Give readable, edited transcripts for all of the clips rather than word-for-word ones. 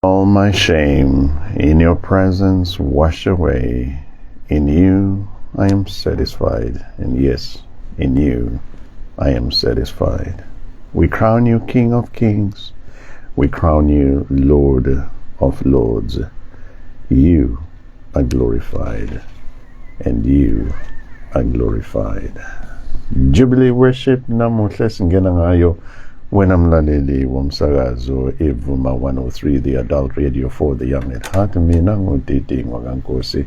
All my shame in your presence wash away. In you I am satisfied, and yes, in you I am satisfied. We crown you King of Kings. We crown you Lord of Lords. You are glorified, and you are glorified. Jubilee Worship namuhla singena ngayo wena mlaleli womsakazo Ivuma 103, the adult radio for the young at heart. Mina nguDidingwa kaNkosi,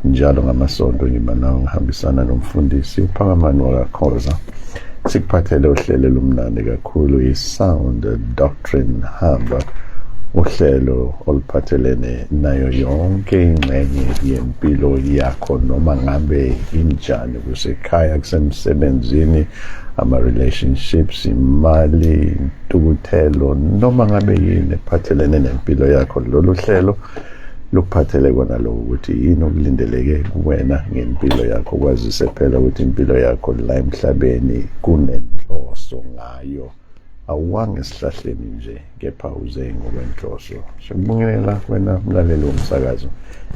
njalo ngamasonto ngiba nawo ngihambisana nomfundisi uPhakamani wakaKhoza, sikuphathele uhlelo lumnandi kakhulu, i-Sound Doctrine Hub, uhlelo oluphathelene nayo yonke ingxenye yempilo yakho, noma ngabe injani, kusekhaya, kusemsebenzini, ama-relationships, imali, intukuthelo, noma ngabe yini ephathelene nempilo yakho. Lolu hlelo lukuphathele kona lokho, ukuthi yini okulindeleke kuwena ngempilo yakho, kwazise phela ukuthi impilo yakho la emhlabeni kunenhloso ngayo. Awuwanga esihlahleni nje, kepha uze ngokwenhloso. Sikubingelela wena mlaleli womsakazo,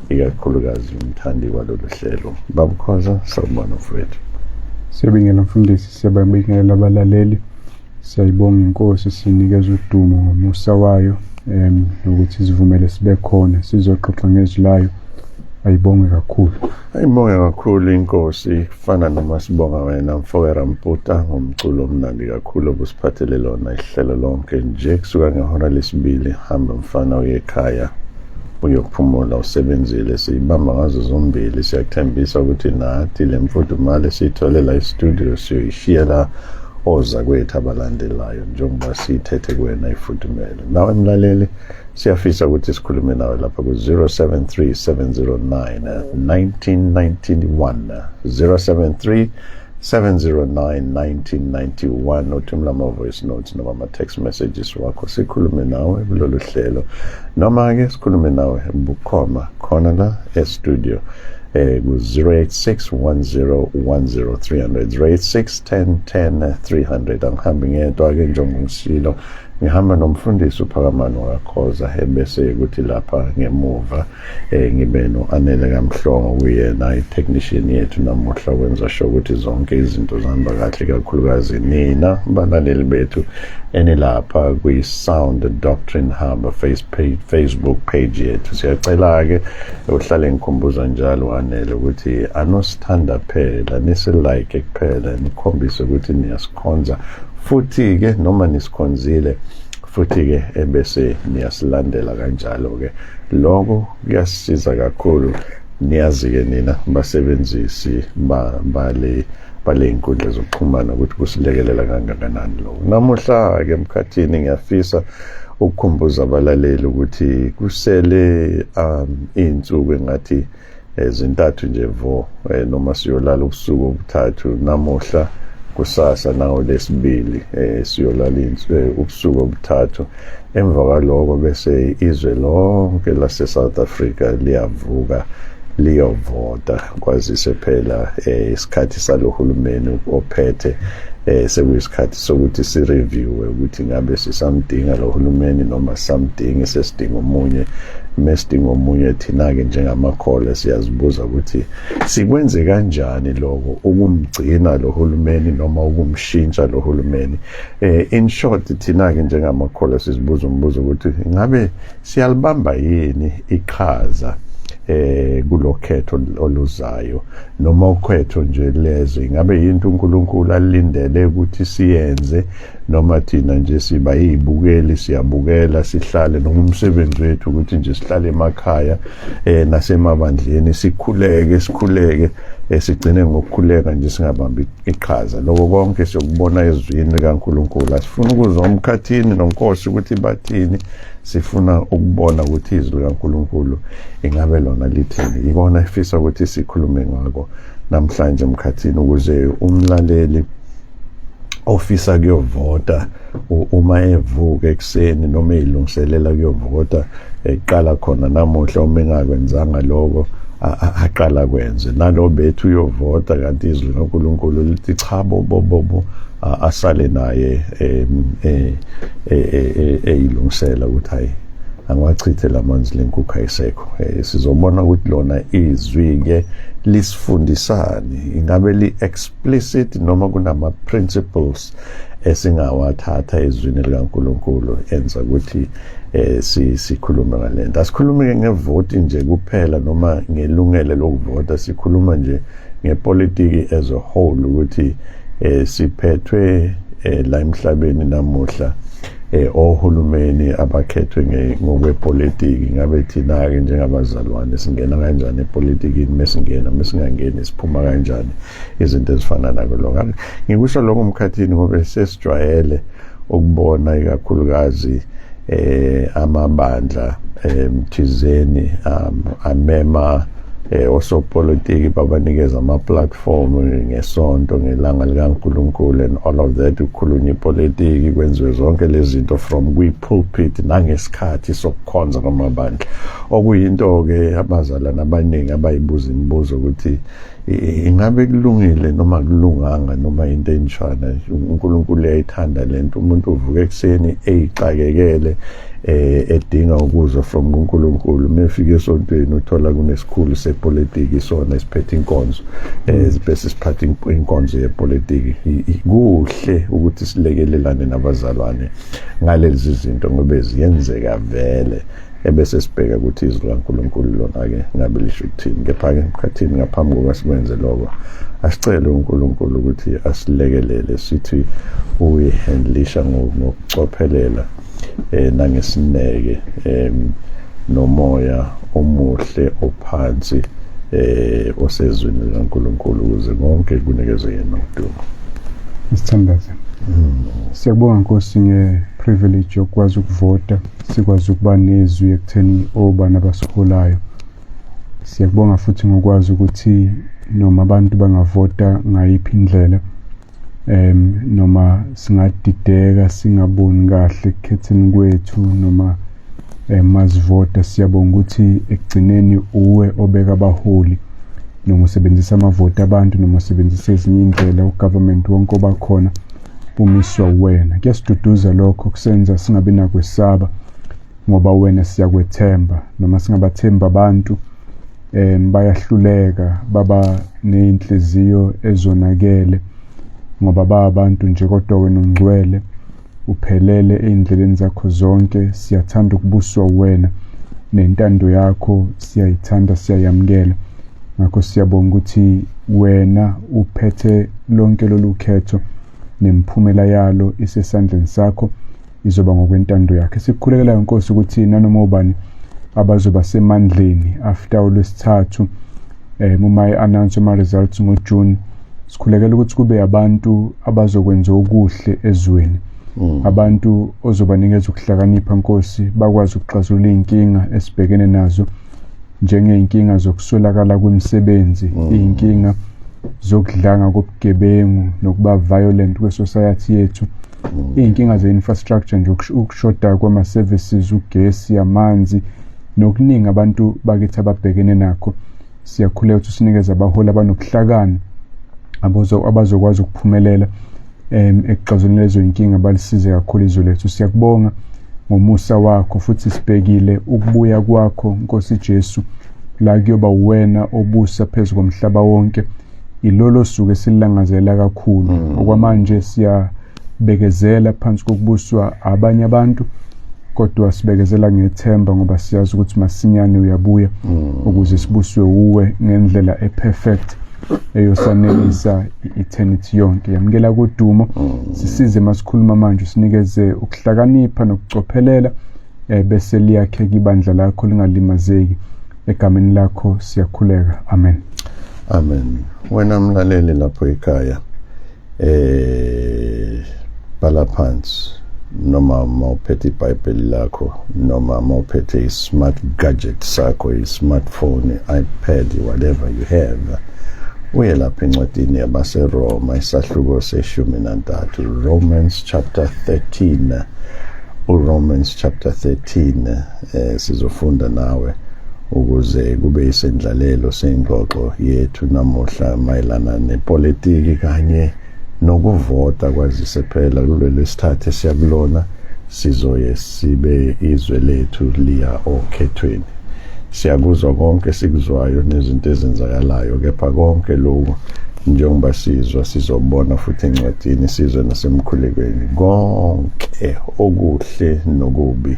ikakhulukazi umthandi walolu hlelo. Babukhoza, sawubona mfowethu. Siyabingela mfundisi, siyababingelela abalaleli. Siyayibonga inkosi, sinikeza udumo ngomusa wayo nokuthi sivumele sibe khona sizoxoxa ngezwi layo. Ayibonge kakhulu. Ayibonge kakhulu inkosi, kufana noma sibonga wena mfoka Ramputa ngomculo omnandi kakhulu obusiphathele lona ihlelo lonke nje kusuka ngehora lesibili. Hamba mfana uye ekhaya uyophumula, usebenzile, siyibamba ngazo zombili. Siyakuthembisa ukuthi nathi le mfudumalo esiyithole la e-studio siyoyishiyela ozakwethu abalandelayo, njengoba siyithethe kuwena ifudumele. Nawe mlaleli, siyafisa ukuthi sikhulume nawe lapha ku-073 709 1991, 073 709 1991. Uthumela ama-voice notes noma ama-text messages wakho, sikhulume nawe kulolu hlelo, noma-ke sikhulume nawe bukhoma khona la e-studio ku-086 10 10 300, 086 10 10 300. Angihambi ngedwa-ke, njengoba ngisilo, ngihamba nomfundisi uPhakamani wakaKhoza, ebese kuthi lapha ngemuva ngibe no-Anele kaMhlongo, kuyena i-technician yethu namuhla, wenza sure ukuthi zonke izinto zihamba kahle, kakhulukazi nina balaleli bethu enilapha kwi-Sound Doctrine Hub face page, Facebook page yethu. Siyacela-ke, uhlale ngikhumbuza njalo Anele ukuthi anosithanda phela, nisilike kuphela, nikhombise ukuthi niyasikhonza, futhi-ke noma nisikhonzile futhi-ke ebese niyasilandela kanjalo-ke, lokho kuyasisiza kakhulu. Niyazi-ke nina basebenzisi bale inkundla zokuxhumana ukuthi kusilekelela kangakanani lokho. Namuhla-ke emkhathini ngiyafisa ukukhumbuza abalaleli ukuthi kusele iy'nsuku engathi zintathu nje vo, noma siyolala ubusuku obuthathu, namuhla, kusasa nangolesibili, siyolala ubusuku obuthathu. Emva kwaloko bese izwe lonke lase South Africa liyavuka liyovota, kwazise phela isikhathi salohulumeni ophethe sekuyisikhathi sokuthi si-review ukuthi ngabe sisamdinga lo hulumeni noma samdingi, sesidinga omunye. Mesidinga omunye, thina-ke njengamakholwa siyazibuza ukuthi sikwenze kanjani lokho, ukumgcina lo hulumeni noma ukumshintsha lo hulumeni. In short, thina-ke njengamakholwa sizibuza umbuzo ukuthi ngabe siyalibamba yini iqhaza kulokhetho oluzayo, noma ukhetho nje lezo, ingabe yinto uNkulunkulu alindele ukuthi siyenze, noma thina nje siba yibukeli, siyabukela sihlale, noma umsebenzi wethu ukuthi nje sihlale emakhaya nasemabandleni sikhuleke, sikhuleke, sigcine ngokukhuleka nje singabambi iqhaza. Lokho konke siyokubona ezwini likaNkulunkulu. Asifuna ukuzwa umkhathini nonkosi ukuthi bathini, sifuna ukubona ukuthi izwi likaNkulunkulu ingabe lona lithini. Ikona ifisa ukuthi sikhulume ngako namhlanje emkhathini, ukuze umlaleli ofisa kuyovota, uma evuka ekuseni noma eyilungiselela kuyovota, eqala khona namuhla, uma engakwenzanga lokho aqala kwenze nalo bethu uyovota, kanti izwi likaNkulunkulu lithi cha, bo bo bo, asale naye eyilungisela ukuthi hayi, Angiwachithe lamanzi, lenkukhu ayisekho. Sizobona ukuthi lona izwi-ke lisifundisani, ingabe li-explicit noma kunama-principles esingawathatha ezwini likaNkulunkulu enza ukuthi sikhulume ngalento. Asikhulume ngevoti nje kuphela noma ngelungelo lokuvota, sikhuluma nje ngepolitiki as a whole, ukuthi siphethwe la emhlabeni namuhla ohulumeni abakhethwe ngokwepolitiki. Ngabe thina-ke njengabazalwane singena kanjani epolitikini? Mesingena, mesingangeni, siphuma kanjani? Izinto ezifana nako lokho. Ngikusho lokho, Mkhathini, ngoba sesijwayele ukubona ikakhulukazi amabandla thizeni amema osopolitiki, babanikeza ama-platform ngesonto, ngelanga likaNkulunkulu and all of that, ukukhulunywa ipolitiki, kwenziwe zonke lezi zinto from kwi-pulpit nangesikhathi sokukhonza kwamabandla, okuyinto-ke abazalwane abaningi abayibuza imibuzo ukuthi ingabe kulungile noma kulunganga, noma into enjana uNkulunkulu uyayithanda lento. Umuntu uvuka ekuseni eyixakekele, edinga ukuzwa from kuNkulunkulu, mefika esontweni uthola kunesikhulu sepolitiki sona esiphethe inkonzo, bese siphatha inkonzo yepolitiki. Kuhle ukuthi silekelelane nabazalwane ngalezi zinto ngoba ziyenzeka vele, ebese sibheka ukuthi izwi likaNkulunkulu lona-ke ngabe lisho ukuthini. Kepha-ke, Mkhathini, ngaphambi kokuba sikwenze lokho, asicele uNkulunkulu ukuthi asilekelele, sithi uyihandlisha ngokucophelela nangesineke nomoya omuhle ophansi osezwini likaNkulunkulu, ukuze konke kunikezwe yena udumo. Sithandaze. Siyabonga, Nkosi, nge-privilege yokwazi ukuvota, sikwazi ukuba nezwi ekutheni obani abasiholayo. Siyakubonga futhi ngokwazi ukuthi noma abantu bangavota ngayiphi indlela, noma singadideka, singaboni kahle ekukhetheni kwethu noma mazivota, siyabonga ukuthi ekugcineni uwe obeka abaholi, noma usebenzisa amavoti abantu noma usebenzisa ezinye indlela, ugovernment wonke obakhona umiswa wena. Kuyasiduduza lokho, kusenza singabi nakwesaba ngoba wena siyakwethemba. Noma singabathemba abantu, bayahluleka, baba ney'nhliziyo ezonakele ngoba ba abantu nje, kodwa wena ungcwele, uphelele ey'ndleleni zakho zonke. Siyathanda ukubuswa wena, nentando yakho siyayithanda, siyayamukela. Ngakho siyabonga ukuthi wena uphethe lonke lolu khetho, nemiphumela yalo isesandleni sakho, izoba ngokwentando yakhe. Sikukhulekelayo, Nkosi, ukuthi nanoma ubani abazoba semandleni after uLwesithathu, uma i-announce ama-results ngoJune, sikhulekela ukuthi kube abantu abazokwenza okuhle ezweni, abantu ozobanikeza ukuhlakanipha, Nkosi, bakwazi ukuxazulula iy'nkinga esibhekene nazo, njengey'nkinga zokuswelakala kwemisebenzi, iy'nkinga zokudlanga kobugebengu nokuba violent kwe-society yethu, iy'nkinga ze-infrastructure nje, ukushoda kwama-services, ugesi, amanzi nokuningi abantu bakithi ababhekene nakho. Siyakhuleka ukuthi usinikeze abaholi abanobuhlakani abazokwazi ukuphumelela ekuxazululeni lezo yinkinga, balisize kakhulu izwe lethu. Siyakubonga ngomusa wakho futhi sibhekile ukubuya kwakho, Nkosi Jesu, la kuyoba wena obusa phezu komhlaba wonke. Ilolo suku esilangazela kakhulu. Okwamanje siyabekezela phansi kokubuswa abanye abantu, kodwa sibekezela ngethemba ngoba siyazi ukuthi masinyane uyabuya ukuze sibuswe uwe ngendlela eperfect eyosanelisa i-eternity yonke. Yamukela kodumo, sisize masikhuluma manje, usinikeze ukuhlakanipha nokucophelela, bese liyakheka ibandla lakho lingalimazeki. Egameni lakho siyakhuleka, amen. Amen. Wena mlaleli lapho ekhaya, bhala phansi, noma mawuphethe iBhayibheli lakho, noma mawuphethe i-smart gadget sakho, i-smartphone, i-iPad, whatever you have, uye lapha encwadini yabaseRoma, isahluko se-13, Romans chapter 13. uRomans chapter 13, sizofunda nawe ukuze kube isendlalelo sengxoxo yethu namuhla mayelana nepolitiki kanye nokuvota, kwazise phela kulolu lesithathu esiyakulona. Sizoye sibe izwe lethu liya okhethweni. Siyakuzwa konke sikuzwayo nezinto ezenzakalayo, kepha konke lokhu njengoba sizwa sizobona futhi encwadini, sizwe nasemkhulekweni, konke okuhle nokubi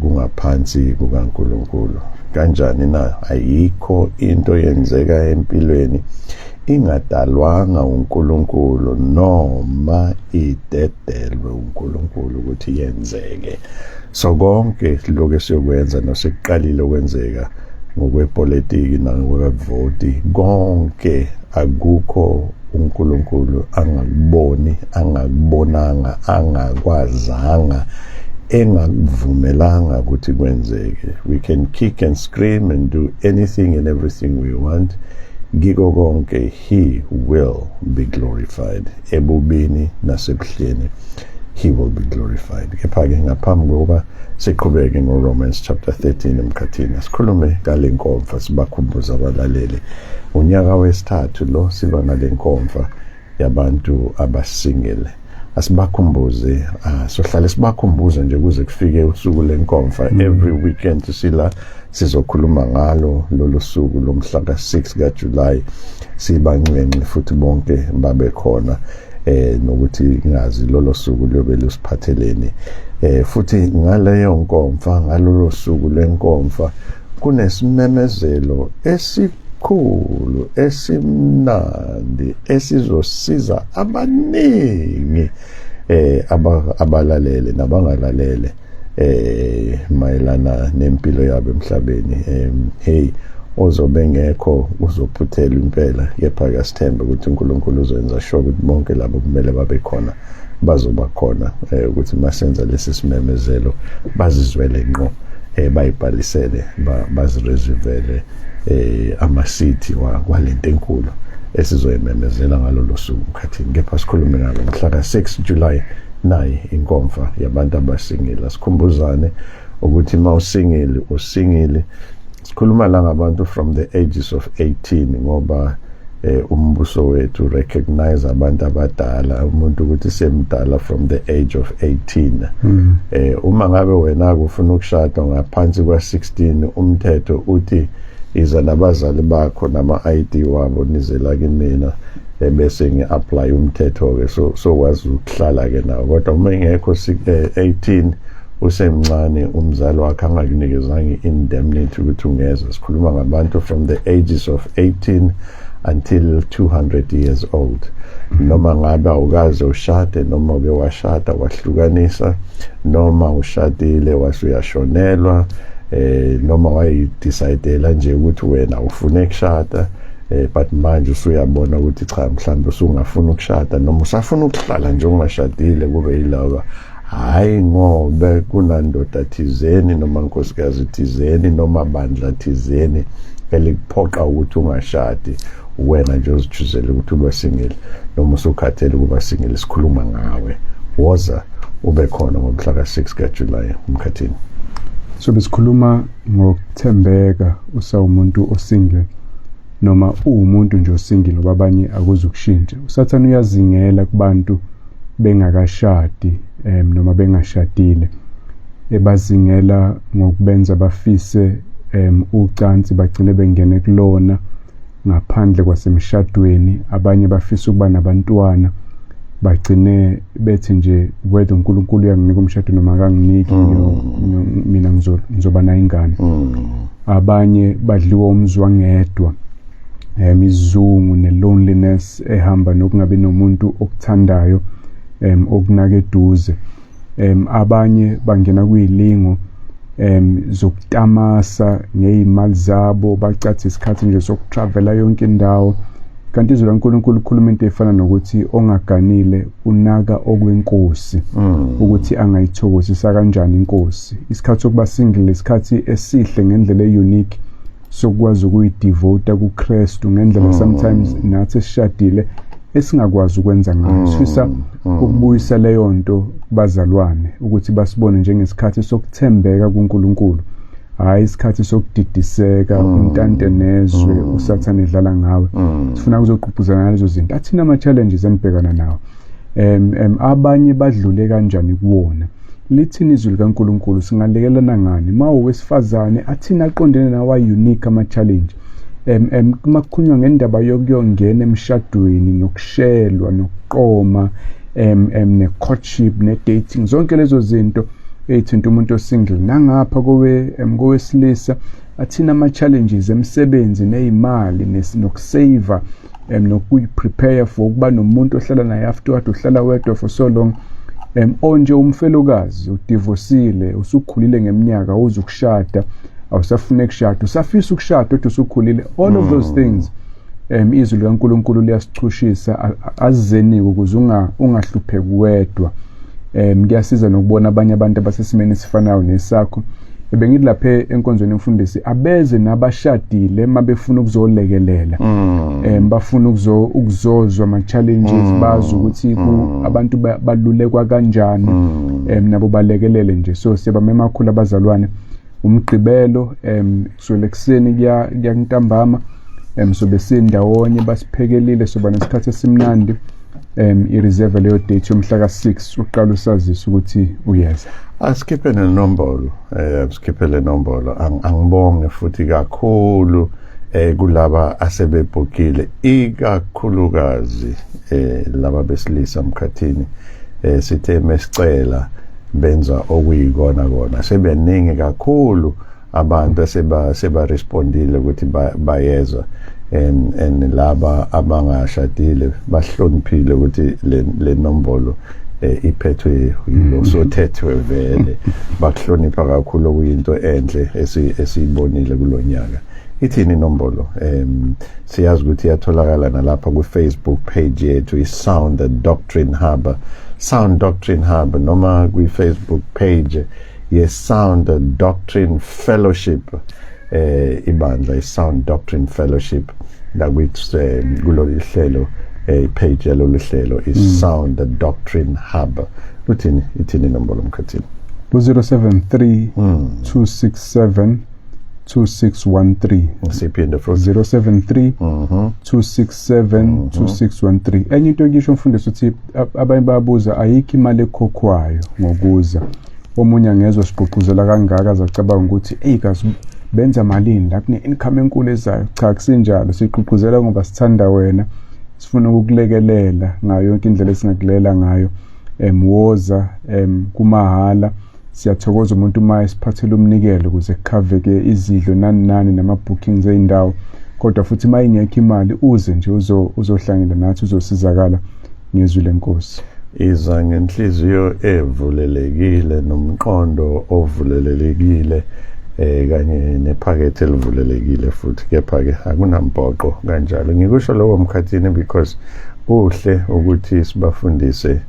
kungaphansi kukaNkulunkulu. Kanjani na? Ayikho into yenzeka empilweni ingadalwanga uNkulunkulu noma idedelwe uNkulunkulu ukuthi yenzeke. So konke lokho esiyokwenza nosekuqalile ukwenzeka ngokwepolitiki nangokwevoti, konke akukho uNkulunkulu angakuboni, angakubonanga, angakwazanga, engakuvumelanga ukuthi kwenzeke. We can kick and scream and do anything and everything we want. Kiko konke he will be glorified. Ebubini nasebuhleni he will be glorified. Kepha-ke ngaphambi kokuba siqhubeke ngo-Romans chapter 13 emkhathini, asikhulume ngale nkomfa, sibakhumbuza abalaleli. Unyaka wesithathu lo siba nale nkomfa yabantu abasingle. Asibakhumbuze, sohlale sibakhumbuze nje kuze kufike usuku lenkomfa. Every weekend sila sizokhuluma ngalo lolu suku lomhla ka-6 kaJuly, sibanxenxe futhi bonke babe khona, nokuthi ngazi lolo suku liyobe lusiphatheleni. Futhi ngaleyo nkomfa, ngalolo suku lenkomfa, kunesimemezelo esikhulu esimnandi esizosiza abaningi abalalele nabangalalele mayelana nempilo yabo emhlabeni. Hey, ozobe ngekho uzophuthela impela, kepha ke sithembe ukuthi uNkulunkulu uzoyenza sure ukuthi bonke labo kumele babe khona bazoba khona, ukuthi masenza lesi simemezelo bazizwele ngqo, bayibhalisele, bazireservele amasithi kwalento enkulu esizoyimemezela ngalolo suku mkhathini. Kepha sikhulume ngalo mhla ka-6 July, nayi inkomfa yabantu abasingile. Sikhumbuzane ukuthi uma usingile usingile. Sikhuluma la ngabantu from the ages of 18, ngoba umbuso wethu recognize abantu abadala, umuntu ukuthi semdala from the age of 18. Uma ngabe wena ufuna ukushada ngaphansi kwa-16, umthetho uthi iza nabazali bakho nama-ID wabo, nize la kimina, bese ngi-apply umthetho-ke, so wazi ukuhlala-ke nawo. Kodwa uma ingekho 18, usemncane, umzali wakhe angakunikezanga i-indemnity ukuthi ungeza. Sikhuluma ngabantu from the ages of 18 until 200 years old. Noma ngabe awukaze ushade, noma uke washada wahlukanisa, noma ushadile wase uyashonelwa, noma wayidecidela nje ukuthi wena ufune ukushada, but manje usuyabona ukuthi cha, mhlawumbe usungafuna ukushada, noma usafuna ukuhlala nje ungashadile, kube yilaba. Hayi, ngobe kunandoda thizeni noma nkosikazi thizeni noma bandla thizeni elikuphoqa ukuthi ungashadi, wena nje uzichoosele ukuthi ube single noma usukhathele ukuba single. Sikhuluma ngawe, woza ube khona ngomhla ka-6 kaJuly umkhathini. So besikhuluma ngokuthembeka usawumuntu osingle, noma uwumuntu nje osingle, ngoba abanye akuzukushintsha. Usathane uyazingela kubantu bengakashadi, noma bengashadile, ebazingela ngokubenza bafise ucansi, bagcine bengene kulona ngaphandle kwasemshadweni. Abanye bafisa ukuba nabantwana, bagcine bethi nje whether uNkulunkulu uyanginika umshado noma akanginiki, mina ngizoba nayo ingane. Abanye badliwa umzwangedwa, isizungu ne-loneliness ehamba nokungabi nomuntu okuthandayo, okunaka eduze. Abanye bangena kuyilingo zokutamasa ngeyimali zabo, bacatha isikhathi nje sokutravela yonke indawo, kanti izwi laNkulunkulu likhuluma into efana nokuthi ongaganile unaka okwenkosi, ukuthi angayithokozisa kanjani inkosi. Isikhathi sokuba single isikhathi esihle ngendlela e-unique sokwazi ukuyidevota kuKristu ngendlela sometimes nathi esishadile esingakwazi ukwenza ngayo. Sifisa ukubuyisa leyo nto kubazalwane, ukuthi basibone njengesikhathi sokuthembeka kuNkulunkulu, hhayi isikhathi sokudidiseka, untante nezwe, usathane edlala ngawe. Sifuna ukuzogqugquzela ngalezo zinto, athina ama-challenges enibhekana nawo, abanye badlule kanjani kuwona. Lithini izwi likaNkulunkulu? Singalekelana ngani? Ma owesifazane athini aqondene nawa unique ama-challenge? Uma kukhulunywa ngendaba yokuyongena emshadweni nokushelwa nokuqoma, ne-courtship ne-dating, zonke lezo zinto ey'thinta umuntu o-single. Nangapha kowesilisa athina ama-challenges emsebenzi ney'mali nokuseva, nokuyi-prepare for ukuba nomuntu ohlala naye afterward uhlala wedwa for so long, onje umfelokazi, udivosile, usukhulile ngeminyaka, uzukushada, awusafune ukushada, usafisa ukushada kodwa usukhulile, all of those things, izwi likaNkulunkulu liyasichushisa, azizenike ukuze ungahlupheki wedwa. Kuyasiza nokubona abanye abantu abasesimeni esifanayo nesakho. Bengithi lapha enkonzweni, mfundisi, abeze nabashadile mabefuna ukuzolekelela, bafuna ukuzozwa ama challenges, bazi ukuthi abantu balulekwa kanjani, nabo balekelele nje. So siyabamema kakhulu abazalwane, umgqibelo, kusukela ekuseni kuya kuntambama, sobe sindawonye, basiphekelile, soba nesikhathi esimnandi. I-reserve leyo date yomhla ka-6, uqala usazise ukuthi uyeza. Asikhiphe nenombolo, asikhiphe le nombolo. Angibonge futhi kakhulu kulaba asebebhukile, ikakhulukazi laba besilisa, Mkhathini. Sithe mesicela benza okuyikona kona. Sebeningi kakhulu abantu aseba respondile ukuthi bayeza, and laba abangashadile bahloniphile ukuthi le nombolo iphethwe yilo sothethwe vele. Bakuhlonipha kakhulu, okuyinto enhle esiyibonile kulonyaka. Ithini inombolo? Siyazi ukuthi iyatholakala nalapha ku-Facebook page yethu, i-Sound Doctrine Hub, Sound Doctrine Hub, noma kwi-Facebook page ye-Sound Doctrine Fellowship, ibandla i-Sound Doctrine Fellowship, la kulolu hlelo, page yalolu hlelo i-Sound Doctrine Hub. Uthini, ithini inombolo, Mkhathini? Ku-073 267 2613. Siphinde futhi. 073 267 2613. Enye into engisho, mfundisi, ukuthi abanye bayabuza, ayikho imali ekhokhwayo ngokuza. Omunye angezwa sigqugquzela kangaka azacabanga ukuthi eyi, kazi benza malini la, kune-income enkulu ezayo. Cha, kusinjalo, sigqugquzela ngoba sithanda wena, sifuna ukukulekelela ngayo yonke indlela esingakulelela ngayo. Woza, kumahhala. Siyathokoza umuntu uma esiphathela umnikelo ukuze kukhaveke izidlo nani nani nama-bookings ey'ndawo, kodwa futhi uma ingekho imali, uze nje uzohlangela nathi, uzosizakala ngezwi lenkosi. Iza ngenhliziyo evulelekile nomqondo ovulelekile, kanye nephakethe elivulelekile futhi, kepha ke akunampoqo kanjalo. Ngikusho lokho, Mkhathini, because kuhle ukuthi sibafundise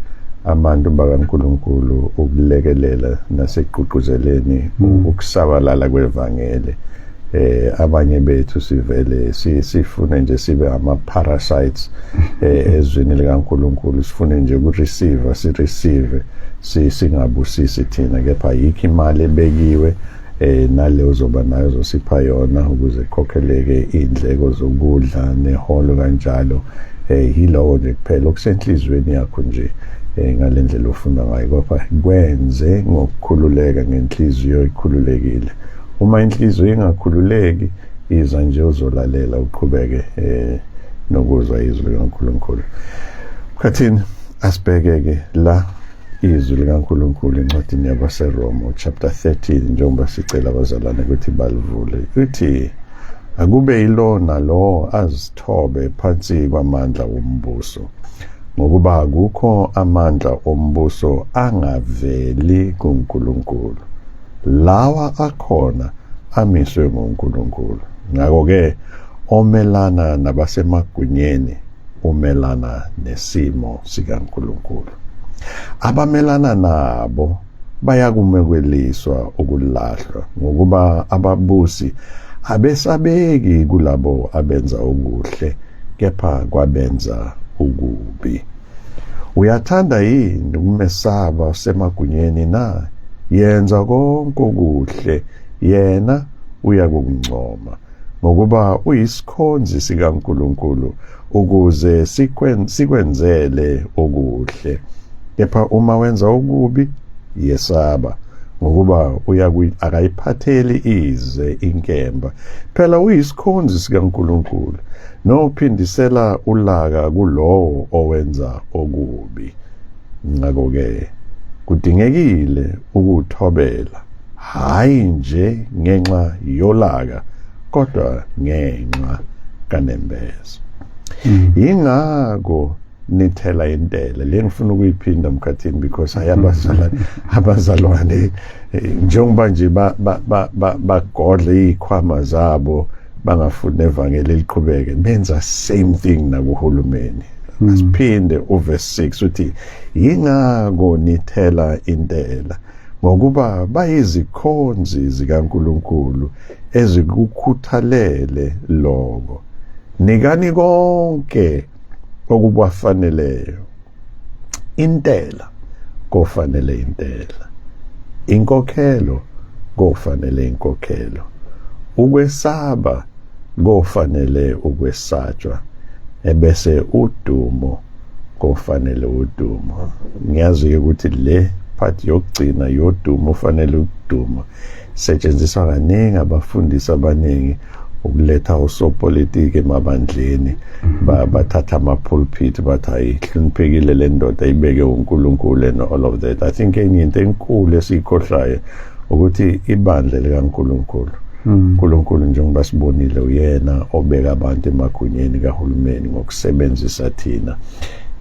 abantu bakaNkulunkulu ukulekelela nasekugqugquzeleni ukusabalala kwevangeli. Abanye bethu sivele sifune nje sibe ama parasites ezwini likaNkulunkulu, sifune nje ukureceive, si receive, singabusisi thina, kepha ayikho imali ebekiwe. Nale uzoba nayo uzosipha yona ukuze khokheleke indleko zokudla neholo kanjalo. Yilowo nje kuphela okusenhlizweni yakho nje, ngalendlela ofuna ngayo, kodwa kwenze ngokukhululeka, ngenhliziyo ekhululekile. Uma inhliziyo ingakhululeki, iza nje uzolalela, uqhubeke nokuzwa izwi likaNkulunkulu. Khathini, asibheke-ke la izwi likaNkulunkulu encwadini yabaseRoma, chapter 13, njengoba sicela abazalwane ukuthi balivule. Uthi akube yilona lo azithobe phansi kwamandla wombuso, ngokuba akukho amandla ombuso angaveli kuNkulunkulu, lawa akhona amiswe nguNkulunkulu. Ngakho-ke omelana nabasemagunyeni umelana nesimo sikaNkulunkulu, abamelana nabo bayakumekeliswa ukulahlwa, ngokuba ababusi abesabeki kulabo abenza okuhle, kepha kwabenza okubi. Uyathanda yini ukumesaba osemagunyeni na? Yenza konke okuhle, yena uyakukuncoma, ngokuba uyisikhonzi sikaNkulunkulu ukuze sikwenzele okuhle. Kepha uma wenza okubi, Yesaba, ngokuba akayiphatheli ize inkemba. Phela uyisikhonzi sikaNkulunkulu, nophindisela ulaka kulowo owenza okubi. Ngakho-ke kudingekile ukuthobela, hhayi nje ngenxa yolaka, kodwa ngenxa kanembeza. Yingakho nithela intela le. Ngifuna ukuyiphinda, Mkhathini, because hayi, abazalwane njengoba nje bagodle izikhwama zabo, bangafuni evangeli liqhubeke, benza same thing nakuhulumeni. Asiphinde uverse 6, uthi yingakho nithela intela, ngokuba bayizikhonzi zikaNkulunkulu ezikukhuthalele lokho. Nikani konke okubafaneleyo: intela kofanele intela, inkokhelo kofanele inkokhelo, ukwesaba kofanele ukwesatshwa, ebese udumo kofanele udumo. Ngiyazi ukuthi le part yokugcina yodumo ufanele ukuduma setshenziswa kaningi abafundisi abaningi ukuletha usopolitiki emabandleni. Bathatha ama-pulpit, bathi ayihloniphekile le ndoda, ibeke uNkulunkulu and all of that. I think enye into enkulu esiyikhohlayo ukuthi ibandla likaNkulunkulu, uNkulunkulu, njengoba sibonile, uyena obeka abantu emagunyeni kahulumeni ngokusebenzisa thina,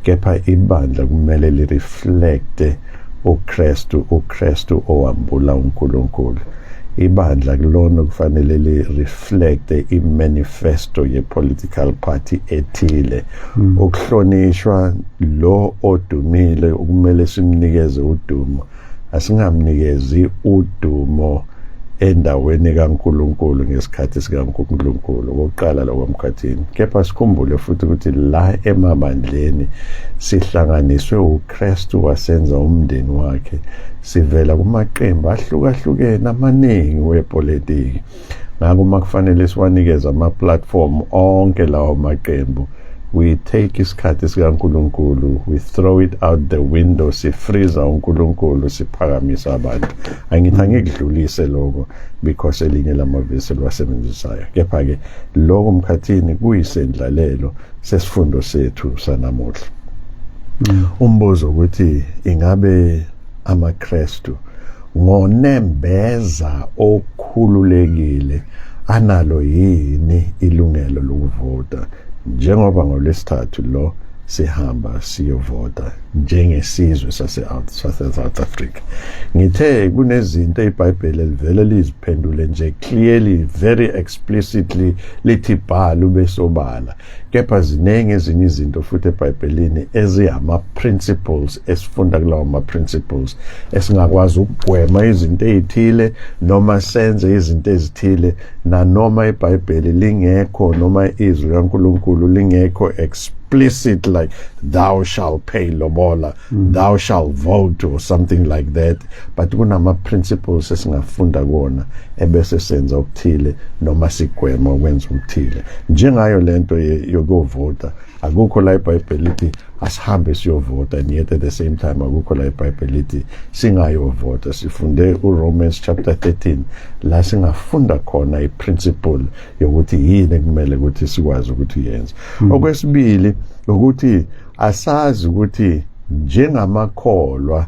kepha ibandla kumele lireflecte uKristu, uKristu owambula uNkulunkulu. Ibandla kulona kufanele li-reflecte i-manifesto ye-political party ethile. Ukuhlonishwa lo odumile okumele simnikeze udumo, asingamnikezi udumo endaweni kaNkulunkulu ngesikhathi sikaNkulunkulu. Okokuqala lokho, Mkhathini. Kepha sikhumbule futhi ukuthi la emabandleni sihlanganiswe uKristu, wasenza umndeni wakhe. Sivela kumaqembu ahlukahlukene amaningi wepolitiki, ngakho uma kufanele siwanikeze ama-platform onke lawo maqembu, we take isikhathi sikaNkulunkulu, we throw it out the window, sifreeza uNkulunkulu, siphakamisa abantu. Angithi angikudlulise lokho because elinye lamavesi eliwasebenzisayo, kepha-ke lokho, Mkhathini, kuyisendlalelo sesifundo sethu sanamuhla. Umbuzo ukuthi ingabe amaKristu ngonembeza okhululekile analo yini ilungelo lokuvota, njengoba ngolwesithathu lo sihamba siyovota njengesizwe sase South Africa. Ngithe kunezinto iBhayibheli elivele liziphendule nje clearly, very explicitly, lithi bhala ube sobala, kepha ziningi ezinye izinto futhi eBhayibhelini eziyama principles esifunda kulawo ma principles esingakwazi ukugwema izinto ezithile noma senze izinto ezithile, nanoma iBhayibheli lingekho noma izwi kaNkulunkulu lingekho explicit, like "Thou shall pay lobola, thou shall vote" or something like that, but kunama principles esingafunda kuona ebese senza okuthile noma sigwema ukwenza okuthile, njengayo lento yokuvota. Akukho la iBhayibheli lithi asihambe siyovota, and yet at the same time akukho la iBhayibheli lithi singayovota. Sifunde uRomans chapter 13 la singafunda khona iprinciple yokuthi yini ekumele ukuthi sikwazi ukuthi uyenze. Okwesibili ukuthi asazi ukuthi njengamakholwa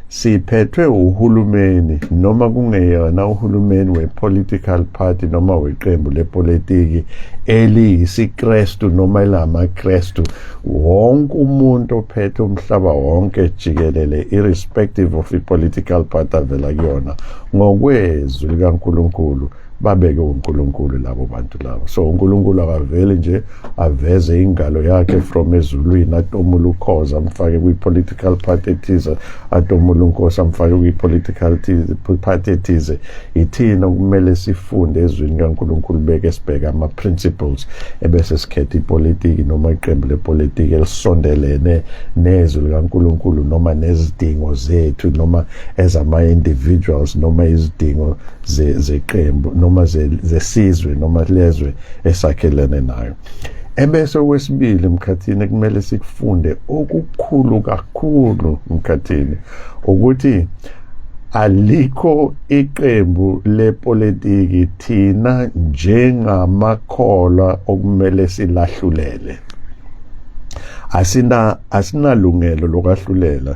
siphethwe uhulumeni noma kungeyona uhulumeni we-political party noma weqembu lepolitiki eliyisikrestu noma elamaKrestu. Wonke umuntu ophethe umhlaba wonke jikelele, irrespective of i-political party avela kuyona, ngokwezwi likaNkulunkulu babeke uNkulunkulu labo bantu labo. So uNkulunkulu akaveli nje aveze ingalo yakhe from ezulwini, atomula ukhoza amfake kwi-political party ethize, atomula unkosi amfake kwi-political party ethize. Ithina okumele sifunde ezwini kaNkulunkulu, beke sibheke ama-principles, ebese sikhetha ipolitiki noma iqembu lepolitiki elisondelene nezwi likaNkulunkulu noma nezidingo zethu noma ezama-individuals noma izidingo zeqembu noma zesizwe noma lezwe esakhelene nayo. Ebese okwesibili, Mkhathini, kumele sikufunde okukhulu kakhulu, Mkhathini, ukuthi Alikho iqembu lepolitiki thina njengamakholwa okumele silahlulele. Asinalungelo lokwahlulela.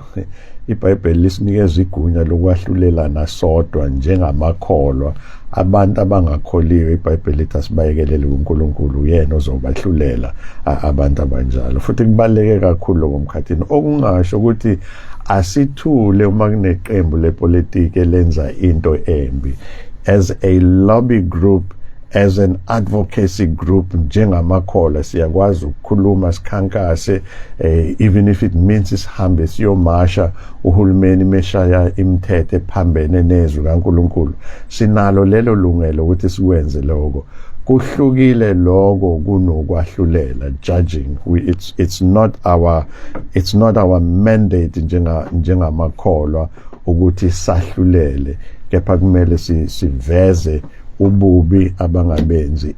IBhayibheli lisinikeza igunya lokwahlulela nasodwa njengamakholwa. Abantu abangakholiwe iBhayibheli lithi asibayekelele kuNkulunkulu, uyena ozobahlulela abantu abanjalo. Futhi kubaluleke kakhulu lokho mkhathini, okungasho ukuthi asithule uma kuneqembu lepolitiki elenza into embi. As a lobby group, as an advocacy group, njengamakholwa siyakwazi ukukhuluma, sikhankase, even if it means sihambe siyomasha uhulumeni meshaya imithetho ephambene nezwi kaNkulunkulu. Sinalo lelo lungelo ukuthi sikwenze lokho. Kuhlukile lokho kunokwahlulela, judging. It's not our mandate njengamakholwa ukuthi sahlulele, kepha kumele siveze ububi abangabenzi,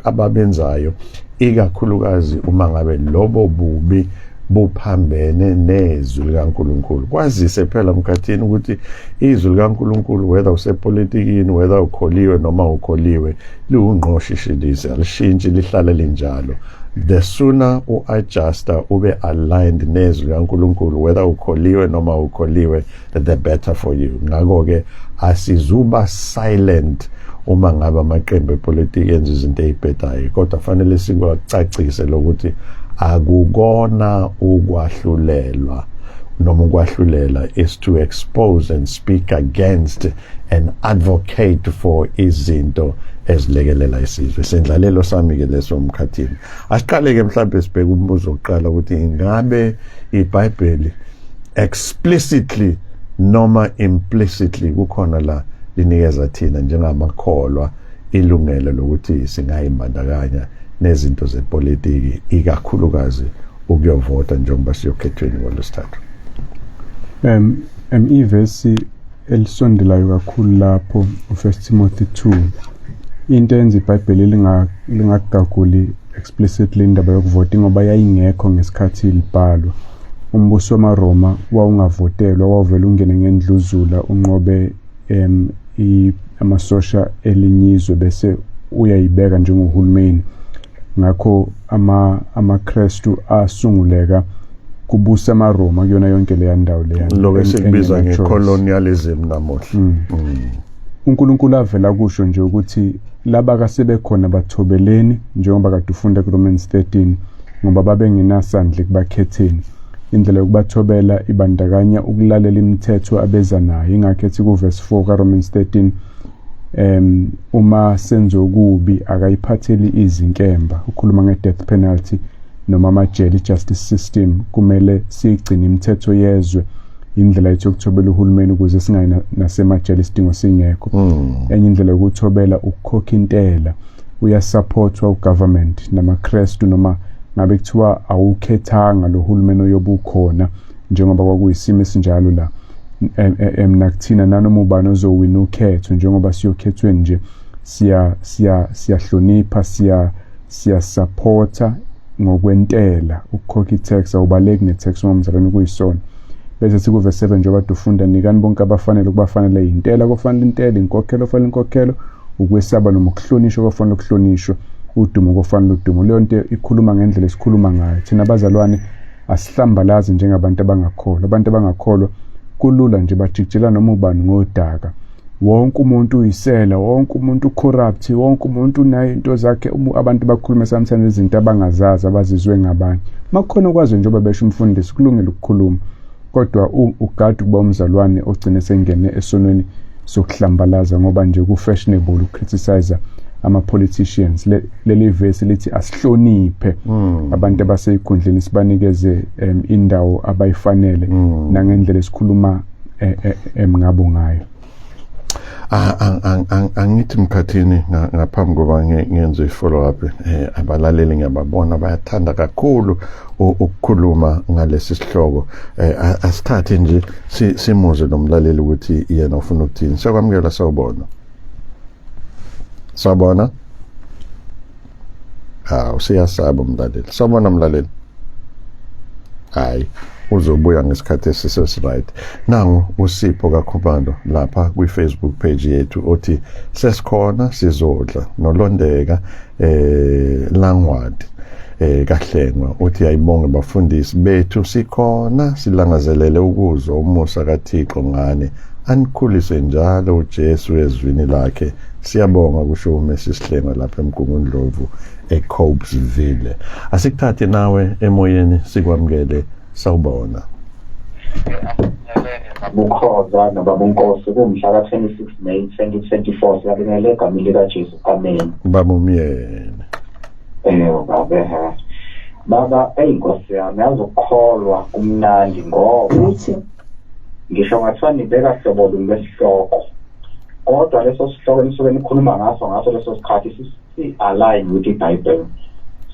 ababenzayo, ikakhulukazi uma ngabe lobo bubi buphambene nezwi likaNkulunkulu. Kwazise phela mkhathini ukuthi izwi likaNkulunkulu, whether usepolitikini, whether ukholiwe noma ukholiwe, liwungqoshishilize, alishintshi, lihlale linjalo. The sooner u-adjusta ube aligned nezwi likaNkulunkulu, whether ukholiwe noma ukholiwe, the better for you. Ngakho-ke asizuba silent uma ngabe amaqembu epolitiki enza izinto ey'bhedayo, kodwa fanele sikwacacise lokuthi akukona ukwahlulelwa noma ukwahlulela, is to expose and speak against and advocate for izinto ezilekelela isizwe. Sendlalelo sami-ke leso mkhathini. Asiqale-ke mhlawumbe sibheke umbuzo wokuqala ukuthi ingabe iBhayibheli explicitly noma implicitly kukhona la linikeza thina njengamakholwa ilungelo lokuthi singayimbandakanya nezinto zepolitiki, ikakhulukazi ukuyovota njengoba siyokhethweni ngolwesithathu. Ivesi elisondelayo kakhulu lapho u1 Timothy 2. Into enza iBhayibheli lingagaguli explicitly indaba yokuvota ngoba yayingekho ngesikhathi libhalwa. Umbuso wamaRoma wawungavotelwa, wawuvele ungene ngendluzula unqobe amasosha elinye izwe bese uyayibeka njengohulumeni. Ngakho amaKrestu asunguleka kubusa amaRoma kuyona yonke leya ndawo leya. Lokho esikubiza nge-colonialism namuhla. uNkulunkulu avela kusho nje ukuthi laba kasebekhona bathobeleni, njengoba kade ufunda kuRomans 13, ngoba babengenasandla kubakhetheni. Indlela yokubathobela ibandakanya ukulalela imithetho abeza nayo. Ingakho ethi kuverse 4 kaRomans 13, uma senze okubi akayiphatheli izinkemba. Ukhuluma nge-death penalty noma amajele, i-justice system. Kumele siyigcine imithetho yezwe, indlela yethu yokuthobela uhulumeni ukuze singayi nasemajele isidingo singekho. Enye indlela yokuthobela ukukhokha intela. Uyasupportwa ugovernment namaKrestu, noma ngabe kuthiwa awukhethanga lo hulumeni oyobe ukhona, njengoba kwakuyisimo esinjalo la nakuthina, nanoma ubani ozowina ukhetho, njengoba siyokhethweni nje, siya siya siyahlonipha, siya supporta ngokwentela, ukukhokha i-tax. Awubaleki ne-tax uma mzalwane kuyisona. Bese sikuverse 7, njengoba ufunda, nikani bonke abafanele kubafanele, intela kofanele intela, inkokhelo ofanele inkokhelo, ukwesaba noma ukuhlonishwa kofanele ukuhlonishwa, udumo kofanele udumo. Leyo nto ikhuluma ngendlela esikhuluma ngayo thina abazalwane. Asihlambalazi njengabantu abangakholwa. Abantu abangakholwa kulula nje, bajikijela noma ubani ngodaka. Wonke umuntu uyisela, wonke umuntu ucorrupt, wonke umuntu unayo into zakhe. Abantu bakhuluma sometimes izinto abangazazi, abazizwe ngabanye. Makukhona okwazi, njengoba besho umfundisi, kulungile ukukhuluma, kodwa ugade ukuba umzalwane ogcine sengene esonweni sokuhlambalaza ngoba nje ku-fashionable uku-criticize ama-politicians. Leli vesi lithi asihloniphe abantu abaseyikhundleni, sibanikeze indawo abayifanele nangendlela esikhuluma ngabo ngayo. Angithi mkhathini, ngaphambi koba ngenze i-follow up, abalaleli ngiyababona bayathanda kakhulu ukukhuluma ngalesi sihloko. Asithathe nje simuze nomlaleli ukuthi yena ufuna ukuthini. Siyakwamukela, sawubona. Sawubona. Hawu, siyasaba umlaleli. Sawubona mlaleli. Hayi, Uzobuya ngesikhathi esisesiright. Nangu uSipho kaKhumalo lapha kwi-Facebook page yethu othi sesikhona sizodla nolondeka langwadi kaHlengwa uthi ayibonge bafundisi bethu, sikhona silangazelele ukuzwa umusa kaThixo ngani, anikhulise njalo uJesu ezwini lakhe, siyabonga, kusho uMrs Hlengwa lapha eMgungundlovu eCopesville. Asikuthathe nawe emoyeni sikwamukele, sawubona. Bukhoza nobaba uNkosi, kumhla ka-26 May 2024, siyabingelela egameni likaJesu, amen. Baba uMyeni. Baba, baba, eyi Nkosi yami, yazi ukukholwa kumnandi ngoba ngisho ngathiwa nibeka hlobo luni lwesihloko, kodwa leso sihloko enisuke nikhuluma ngaso leso sikhathi si-align with iBhayibheli.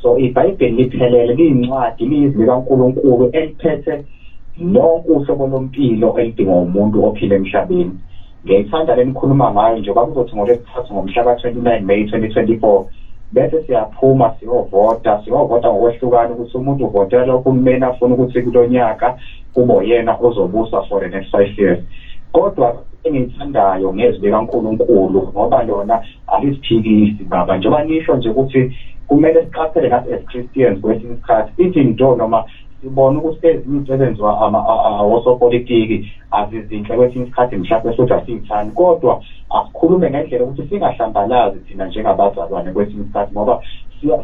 So iBhayibheli liphelele, liyincwadi, liyizwi likaNkulunkulu eliphethe lonke uhlobo lompilo elidingwa umuntu ophila emhlabeni. Ngiyayithanda le nikhuluma ngayo njengoba kuzothi ngoLwesithathu ngomhla ka-29 May 2024 bese siyaphuma siyovota ngokwehlukana ukuthi umuntu uvotela uhulumeni afuna ukuthi kulo nyaka kube yena ozobusa for the next 5 years. Kodwa engiyithandayo ngezwi likaNkulunkulu ngoba lona aliziphikisi baba, njengoba nisho nje ukuthi kumele siqaphele nathi as Christians kwesinye isikhathi, even though noma sibona ukuthi ezinye izinto ezenziwa osopolitiki azizinhle kwesinye isikhathi, mhlawumbe futhi asiyithandi, kodwa asikhulume ngendlela ukuthi singahlambalazi thina njengabazalwane kwesinye isikhathi, ngoba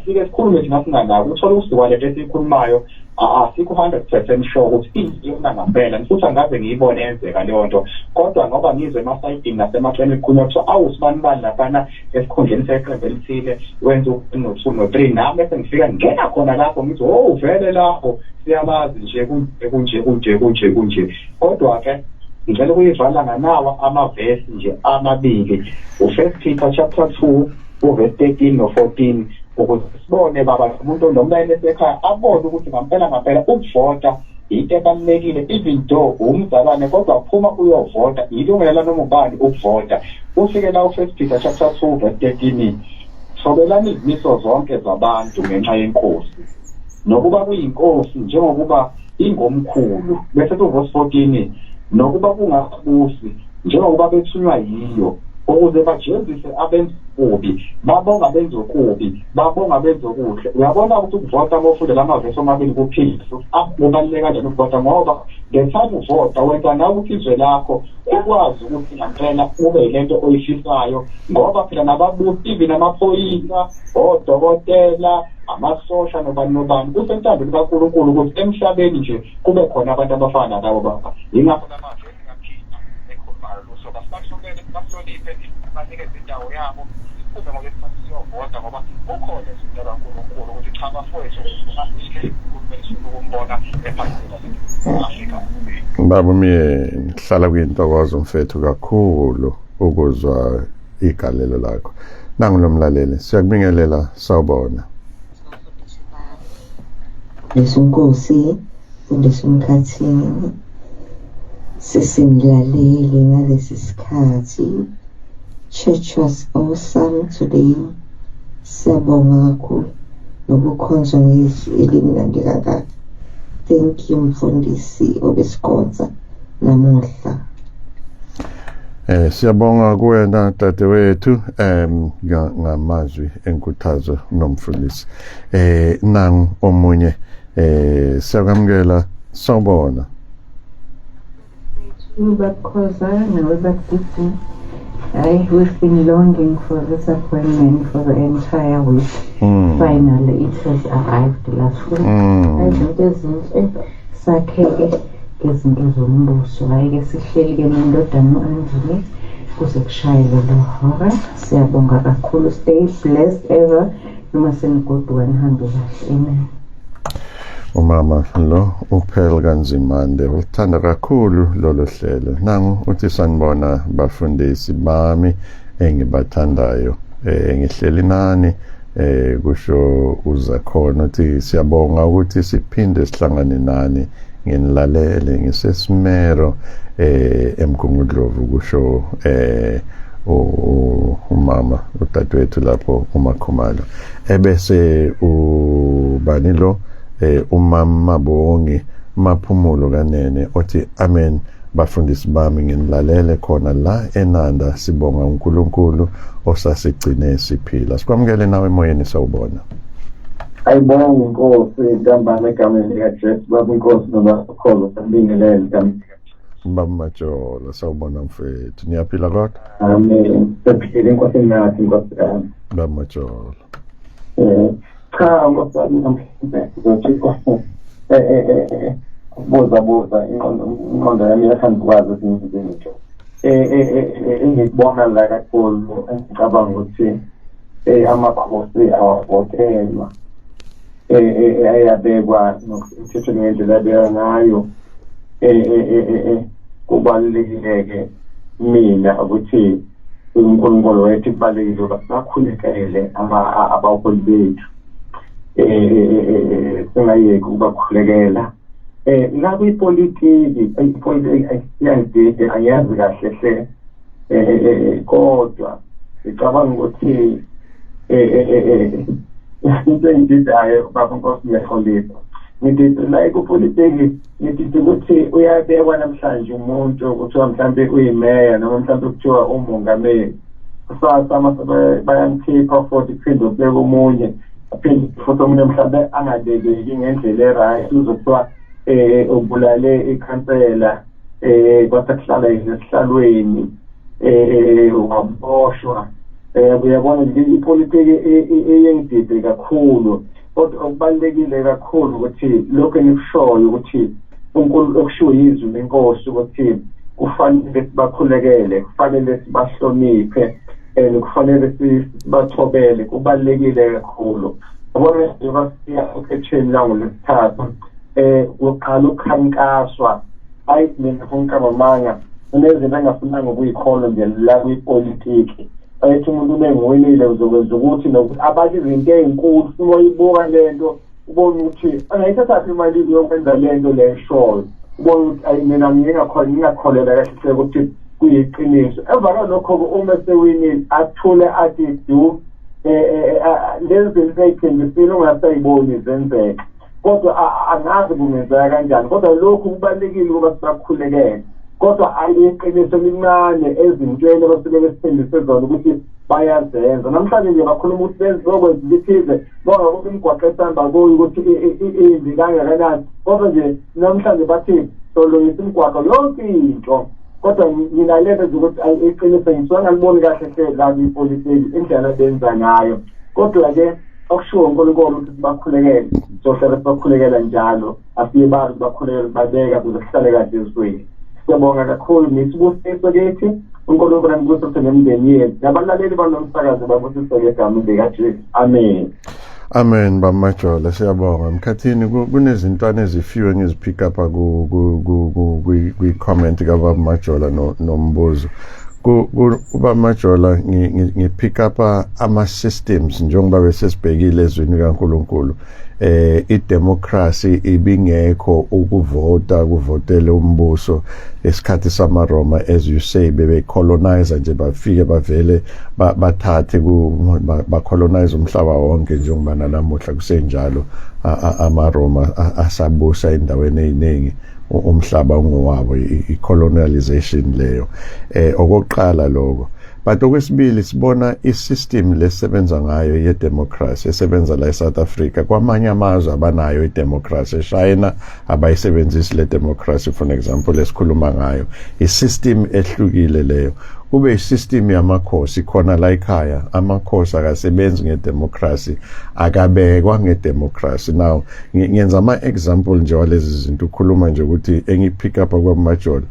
sike sikhulume thina singanaki, uthole ukuthi kwalento esiyikhulumayo asikho 100% sure ukuthi iyona ngempela, futhi angaze ngiyibone yenzeka leyo nto, kodwa ngoba ngizwe emasayidini nasemaceleni kukhulunywa kuthiwa awu sibani bani laphana esikhundleni seqembu elithile wenza u-1 no-2 no-3, nami bese ngifika ngingena khona lapho ngithi oh vele lapho siyabazi nje kunje kunje kunje kunje. Kodwa-ke ngicela ukuyivala nganawa amavesi nje amabili, u-First Peter chapter 2 uverse 13 no-14, ukuze sibone baba umuntu nomlayeni esekhaya abone ukuthi ngampela ngampela ukuvota into ebalulekile, even though umzalwane kodwa phuma uyovota, ilungelo lanoma ubani ukuvota. Ufike la u-First Peter chapter 2 verse 13, thobelani izimiso zonke zabantu ngenxa yenkosi, nokuba kuyinkosi njengokuba ingomkhulu. Bese kuverse 14, nokuba kungabusi njengokuba bethunywa yiyo, ukuze bajezise abenza okubi, babonga benza okubi, babonga benza okuhle. Uyabona ukuthi ukuvota mawufunda lamavesi omabili kuphila, kubaluleke kanjani ukuvota, ngoba ngesikhathi uvota wenza nawe ukuthi izwe lakho ukwazi ukuthi ngempela ube yilento oyifisayo, ngoba phela nababusi, even amaphoyisa, odokotela, amasosha nobani nobani, kusentandweni kaNkulunkulu ukuthi emhlabeni nje kube khona abantu abafana nalabo baba. Yingakho lamavesi kaPeter ekhulumayo lusoba sibahlukene, sibahloniphe, banikeze indawo yabo, siphume ngolwesithathu siyovota, ngoba kukhona izinto kaNkulunkulu ukuthi cha bafowethu asikhe uhulumeni sifuna ukumbona ephaketheni lase-Afrika. Baba uMyeni, hlala kuyintokozo mfethu kakhulu ukuzwa igalelo lakho. Nangu lo mlaleli, siyakubingelela, sawubona. Mfundisi uNkosi, Mfundisi uMkhathini, sesinilalele ngalesi sikhathi. Church was awesome today. Siyabonga kakhulu nokukhonzwa ngezwi elimnandi kangaka. Thank you Mfundisi obesikhonza namuhla. Siyabonga kuwena dadewethu ngamazwi enkuthazo nomfundisi. Nangu omunye, siyakwamukela, sawubona. Ubabukhoza nawe Babdidi. We've been longing for this appointment for the entire week. Finally, it has arrived last week. Izinto ezinhle sakheke ngezinto zombuso. Hhayi-ke sihleli-ke nendodana u-Andile kuze kushaye lelo hora. Siyabonga kakhulu. Stay blessed ever. Noma senigoduka nihambe kahle. Amen. Umama lo uPearl Kanzimande ulithanda kakhulu lolo hlelo. Nangu uthi sanibona bafundisi bami engibathandayo, ngihleli nani, kusho uZakhona uthi siyabonga ukuthi siphinde sihlangane nani, nginilalele ngisesimero eMgungundlovu, kusho umama udadewethu lapho uMakhumalo. Ebese ubani lo, umama Mabongi Maphumulo kanene othi amen bafundisi bami, nginilalele khona la eNanda. Sibonga uNkulunkulu osasigcine siphila. Sikwamukele nawe emoyeni, sawubona. Ayibonge inkosi ntambama egameni likaJesu. Baba inkosi nobakholo, sibingelele egameni. Baba Majola, sawubona mfethu, niyaphila kodwa? Amen, siphile inkosi nathi, inkosi yami. Baba Majola. Cha nkosi yami, namhlanje ngizothi buza buza ingqondo yami iyathanda ukwazi ezinye izinto. Engikubona la kakhulu, engicabanga ukuthi amakhosi awavotelwa, ayabekwa ngokusemthethweni ngendlela abekwa ngayo. Kubalulekile-ke mina ukuthi uNkulunkulu wethu, kubalulekile ukuba sibakhulekele abaholi bethu, singayeki ukubakhulekela. La kwipolitiki, ipolitiki iyangidida, angiyazi kahle hle, kodwa ngicabanga ukuthi into engididayo, baba Nkosi, ngiyaxolisa, ngidida la kupolitiki, ngidida ukuthi uyabekwa namhlanje umuntu, kuthiwa mhlampe uyimeya noma mhlampe kuthiwa umongameli, kusasa mase bayamkhipha futhi kuphinde kubeke omunye, aphinde futhi omunye mhlampe angabekeki ngendlela e-right, uzothiwa ubulale ikhansela, kwase kuhlala yena esihlalweni, waboshwa. Uyabona nje, ipolitiki eyengidide kakhulu, kodwa okubalulekile kakhulu ukuthi lokho engikushoyo ukuthi uNkulunkulu, okushiwo yizwi lenkosi, ukuthi kufanele sibakhulekele, kufanele sibahloniphe and kufanele sibathobele, kubalulekile kakhulu. Yabona, njengoba siya okhethweni langolwesithathu, kuqala ukukhankaswa, hayi mina ngifuna amanga, kunezinto engafunanga ukuyikholwa nje la kwipolitiki. Ayethi umuntu uma engiwinile uzokwenza ukuthi nokuthi, abanye izinto ey'nkulu, uma uyibuka le nto ubone ukuthi angayithathaphi imali yokwenza le nto le eshoyo, ubone ukuthi ayi mina ngingakholelwa kahle hle ukuthi kuyiqiniso. Emva kwalokho-ke, uma esewinile, athule athi du, lezi zinto ey'thembisile ungasayiboni zenzeka, kodwa angazi kungenzeka kanjani. Kodwa lokhu kubalulekile ukuba sibakhulekele, kodwa ayiqiniso elincane ezintweni abasuke besithembise zona ukuthi bayazenza. Namhlanje nje bakhuluma ukuthi bezokwenza into ethize, bonga ukuthi imigwaqo esihamba kuyo ukuthi imbi kangakanani, kodwa nje namhlanje bathi solungisa imigwaqo yonke into. Kodwa nginalento nje ukuthi iqiniso ngisuke ngaliboni kahle hle la kwipolitiki indlela abenza ngayo. Kodwa-ke okushiwo uNkulunkulu ukuthi sibakhulekele, sohlala sibakhulekela njalo, asiyebali ukubakhulekela, babeka ukuze kuhlale kahle ezweni. Siyabonga kakhulu, nisibusiso kithi. uNkulunkulu anibusise nemindeni yethu nabalaleli balomsakazo, babusiseke egameni likaJesu, amen. Amen, bamajola, siyabonga. Mkhathini, kunezintwana ezifiwe ngizipick up kwi-comment kababa Majola nombuzo. Ubaba Majola, ngipick up ama-systems njengoba besesibhekile ezwini kaNkulunkulu. I-democracy ibingekho, ukuvota kuvotele umbuso esikhathi samaRoma. As you say, bebe colonize nje, bafike bavele bathathe, ba colonize umhlaba wonke, njengoba nanamuhla kusenjalo, amaRoma asabusa endaweni eziningi, umhlaba ungowabo, i-colonialization leyo. Okokuqala lokho. But okwesibili, sibona i-system lesebenza ngayo ye-democracy esebenza la eSouth Africa. Kwamanye amazwe abanayo i-democracy, eChina abayisebenzisi le democracy, for example, esikhuluma ngayo, i-system ehlukile leyo. Kube i-system yamakhosi khona la ekhaya, amakhosi akasebenzi ngedemocracy, akabekwa ngedemocracy. Now ngenza ama-example nje walezi zinto, ukhuluma nje ukuthi engipick up kwamajolo,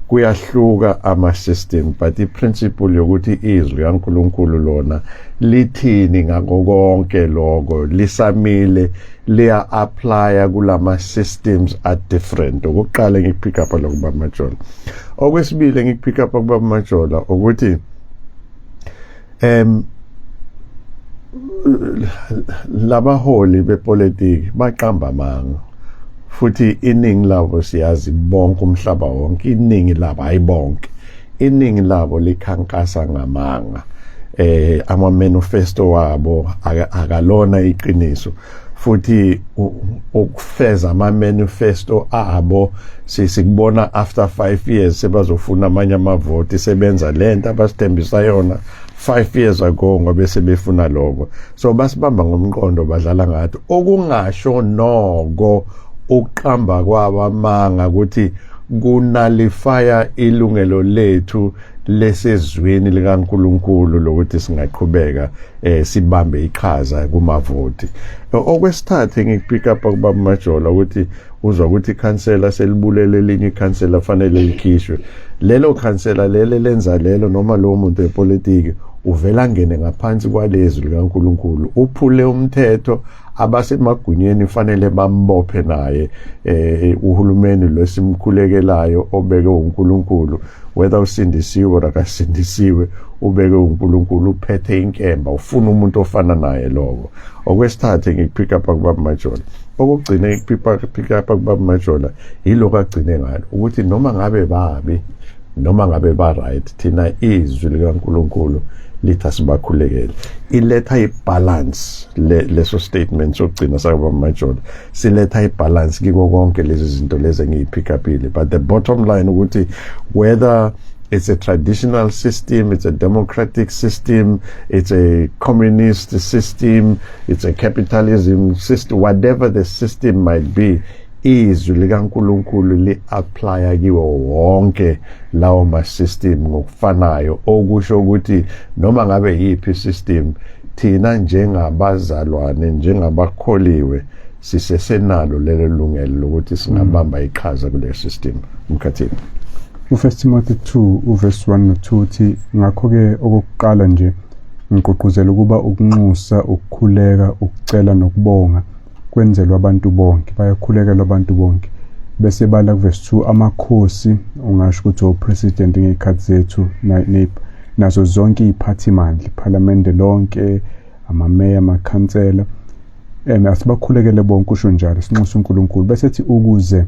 kuyahluka ama-system, but i-principle yokuthi izwi kaNkulunkulu lona lithini ngako konke lokho lisamile, liya-applya kulama systems are different. Okokuqala ngikupick up lokho, bamajola. Okwesibili ngikupick up kubamajola ukuthi labaholi bepolitiki baqamba amanga, futhi iningi labo, siyazi bonke umhlaba wonke, iningi labo, hayi bonke, iningi labo likhankasa ngamanga. Ama manifesto wabo akalona iqiniso. Futhi ukufeza ama-manifesto abo, sikubona after 5 years sebazofuna amanye amavoti, sebenza lento abasithembisa yona 5 years ago, ngoba sebefuna lokho. So basibamba ngomqondo, badlala ngathi. Okungasho noko ukuqamba kwabo amanga ukuthi ku-nullify-a ilungelo lethu lesezwini likaNkuluNkulu lokuthi singaqhubeka sibambe iqhaza kumavoti. Okwesithathu engiku-pick up kubaba Majola, ukuthi uzwa ukuthi ikhansela selibulele elinye ikhansela, fanele likhishwe lelo khansela lele lenza lelo, noma lowo muntu wepolitiki uvela ngene ngaphansi kwalezwi likaNkuluNkulu, uphule umthetho. Abasemagunyeni fanele bambophe naye. Uhulumeni lwesimkhulekelayo obeke uNkulunkulu, whether usindisiwe or akasindisiwe, ubeke uNkulunkulu, uphethe inkemba, ufuna umuntu ofana naye lokho. Okwesithathu engiku-pick up kubaba Majola, okugcina engiku-pick up kubaba Majola, yiloko agcine ngalo ukuthi noma ngabe babi noma ngabe ba right, thina izwi likaNkuluNkulu lithi asibakhulekele. Iletha i-balance leso statement sokugcina sakubaba Majola, siletha i-balance kiko konke lezi zinto lezi engiyi-pick up-ile. But the bottom line ukuthi whether it's a traditional system, it's a democratic system, it's a communist system, it's a capitalism system, whatever the system might be, izwi likaNkuluNkulu li-apply kiwo wonke lawo ma-system ngokufanayo. Okusho ukuthi noma ngabe yiphi system, thina njengabazalwane, njengabakholiwe, sisesenalo lelo lungelo lokuthi singabamba iqhaza kule system, Mkhathini. U-1 Timothy 2 u-verse 1 no-2 uthi, "Ngakho-ke okokuqala nje ngigqugquzela ukuba ukunxusa, ukukhuleka, ukucela nokubonga kwenzelwe abantu bonke." Bayakhulekelwa abantu bonke. Bese bala ku-verse 2 amakhosi, ungasho ukuthi o-president ngey'khathi zethu, nazo zonke iy'phathimandla, iphalamende lonke, amameya, amakhansela, asibakhulekele bonke, usho njalo, sinxusa uNkulunkulu. Bese ethi ukuze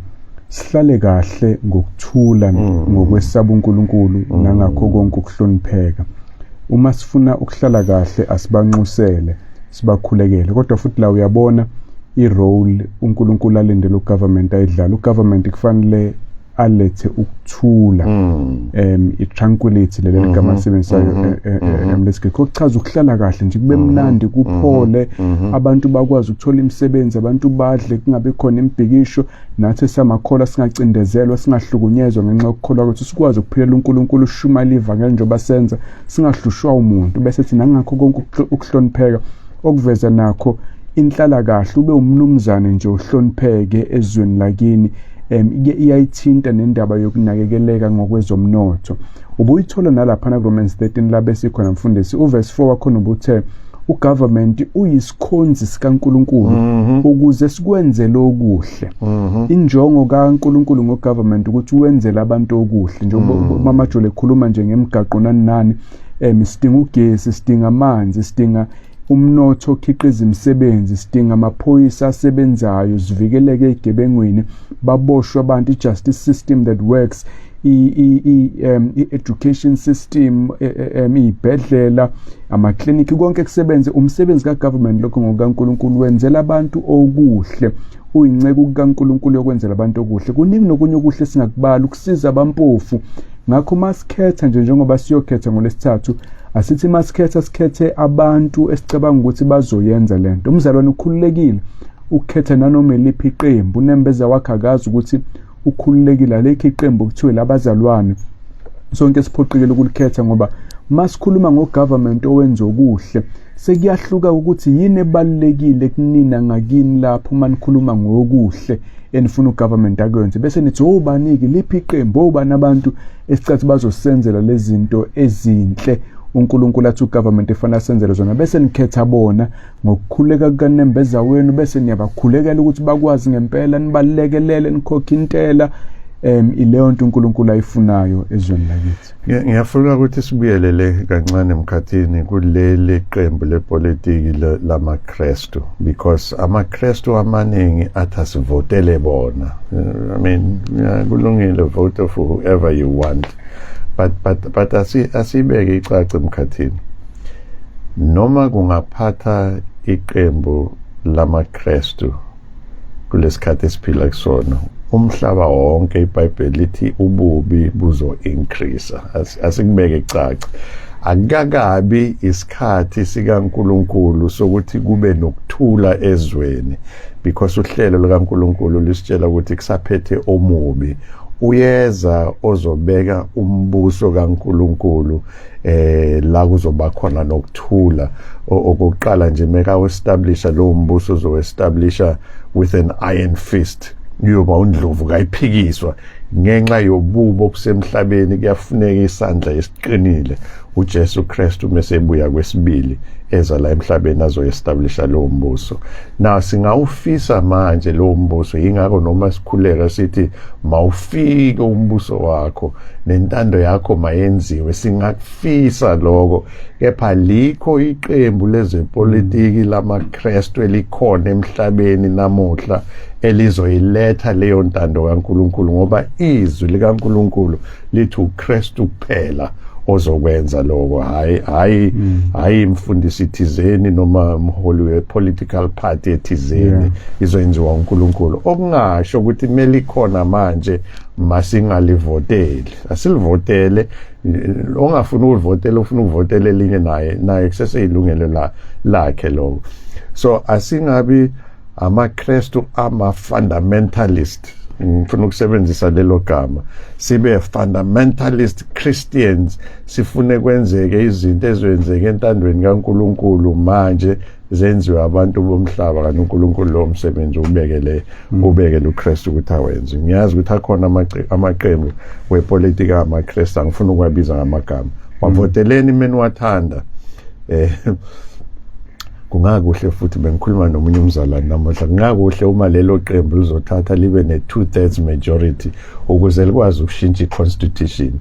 sihlale kahle ngokuthula, ngokwesaba uNkulunkulu nangakho konke ukuhlonipheka. Uma sifuna ukuhlala kahle, asibanxusele, sibakhulekele. Kodwa futhi la uyabona i-role uNkulunkulu alindele u-government ayidlala. U-government kufanele alethe ukuthula, i-tranquility, leli gama alisebenzisayo lesiGreki, okuchaza ukuhlala kahle nje, kube mnandi, kuphole, abantu bakwazi ukuthola imisebenzi, abantu badle, kungabi khona imibhikisho. Nathi samakholwa singacindezelwa, singahlukunyezwa ngenxa yokukholwa kwethu, sikwazi ukuphilela uNkulunkulu, ushumayela ivangeli njengoba senza, singahlushwa umuntu. Bese thina ngakho konke ukuhlonipheka, okuveza nakho inhlalakahle, ube umnumzane nje, uhlonipheke ezweni lakini. Iyayithinta nendaba yokunakekeleka ngokwezomnotho. Ubuyithola nalaphana ku-Romans 13 la besikhona, mfundisi. U-verse 4 wakhona ubuthe u-government uyisikhonzi sikaNkulunkulu ukuze sikwenzele okuhle. Injongo kaNkulunkulu ngo-government ukuthi wenzele abantu okuhle, njengoba Mama Jole ekhuluma nje ngemigaqo nani nani. Sidinga ugesi, sidinga amanzi, sidinga umnotho okhiqiza imisebenzi, sidinga amaphoyisa asebenzayo, sivikeleke ezigebengwini, baboshwe abantu, i-justice system that works, i-education system, iy'bhedlela, amaklinikhi, konke kusebenze. Umsebenzi ka-government lokho ngokukaNkulunkulu, wenzela abantu okuhle, uyinceku kaNkulunkulu yokwenzela abantu okuhle. Kuningi nokunye okuhle singakubala, ukusiza abampofu. Ngakho masikhetha nje, njengoba siyokhetha ngolesithathu, asithi masikhetha sikhethe abantu esicabanga ukuthi bazoyenza lento. Umzalwane ukhululekile ukukhetha nanoma eliphi iqembu, unembeza wakhe akazi ukuthi ukhululekile. Alikho iqembu kuthiwe labazalwane sonke siphoqekile ukulikhetha, ngoba masikhuluma ngo-government owenza okuhle, sekuyahluka ukuthi yini ebalulekile kunina ngakini lapho uma nikhuluma ngokuhle enifuna u-government akwenze, bese nithi obani-ke, liphi iqembu, obani abantu esicathi bazosenzela lezi zinto ezinhle uNkulunkulu athi u-government efanele asenzele zona, bese nikhetha bona ngokukhuleka kukanembeza wenu, bese niyabakhulekela ukuthi bakwazi ngempela, nibalekelele, nikhokhe intela. Ileyo nto uNkulunkulu ayifunayo ezweni lakithi. Ngiyafuna ukuthi sibuyelele kancane, emkhathini, kuleli qembu lepolitiki lamaKrestu, because amaKrestu amaningi athi asivotele bona. I mean, kulungile, vote for whoever you want, but asibeke icace, emkhathini, noma kungaphatha iqembu lamaKristu kulesikhathi esiphila kusona. Umhlaba wonke, iBhayibheli lithi ububi buzo increase. Asikubeke caca, akukakabi isikhathi sikaNkuluNkulu sokuthi kube nokuthula ezweni, because uhlelo likaNkuluNkulu lisitshela ukuthi kusaphethe omubi. Uyeza ozobeka umbuso kaNkuluNkulu la kuzoba khona nokuthula. Okokuqala nje, meka establisha lo mbuso, uzo establisha with an iron fist, kuyoba undlovu kayiphikiswa. Ngenxa yobubo obusemhlabeni, kuyafuneka isandla esiqinile. uJesu Kristu mesebuya kwesibili, eza la emhlabeni azoestablisha lowo mbuso. Na singawufisa manje lowo mbuso, yingakho noma sikhuleka sithi, "Mawufike umbuso wakho, nentando yakho mayenziwe." Singakufisa lokho, kepha likho iqembu lezepolitiki lamaKristu elikhona emhlabeni namuhla elizoyiletha leyo ntando kaNkuluNkulu, ngoba izwi likaNkuluNkulu lithi uKristu kuphela ozokwenza lokho, hayi, hayi, hayi imfundisi thizeni noma umholi we-political party ethizeni. Izoyenziwa uNkulunkulu. Okungasho ukuthi kumele ikhona manje, masingalivoteli, asilivotele. Ongafuni ukulivotela, ufuna ukuvotela elinye, naye kuseseyilungelo lakhe lokho. So asingabi amaKristu ama-fundamentalist, ngifuna ukusebenzisa lelo gama, sibe fundamentalist Christians, sifune kwenzeke izinto ezenzeke entandweni kaNkuluNkulu manje, zenziwe abantu bomhlaba, kanti uNkulunkulu lo msebenzi ubekele uKristu ukuthi awenze. Ngiyazi ukuthi akhona amaqembu wepolitika amaKristu, angifuni ukuwabiza ngamagama. Wavoteleni meniwathanda. Kungakuhle futhi, bengikhuluma nomunye umzalwane namuhla, kungakuhle uma lelo qembu lizothatha libe ne-2/3 majority ukuze likwazi ukushintsha i-constitution.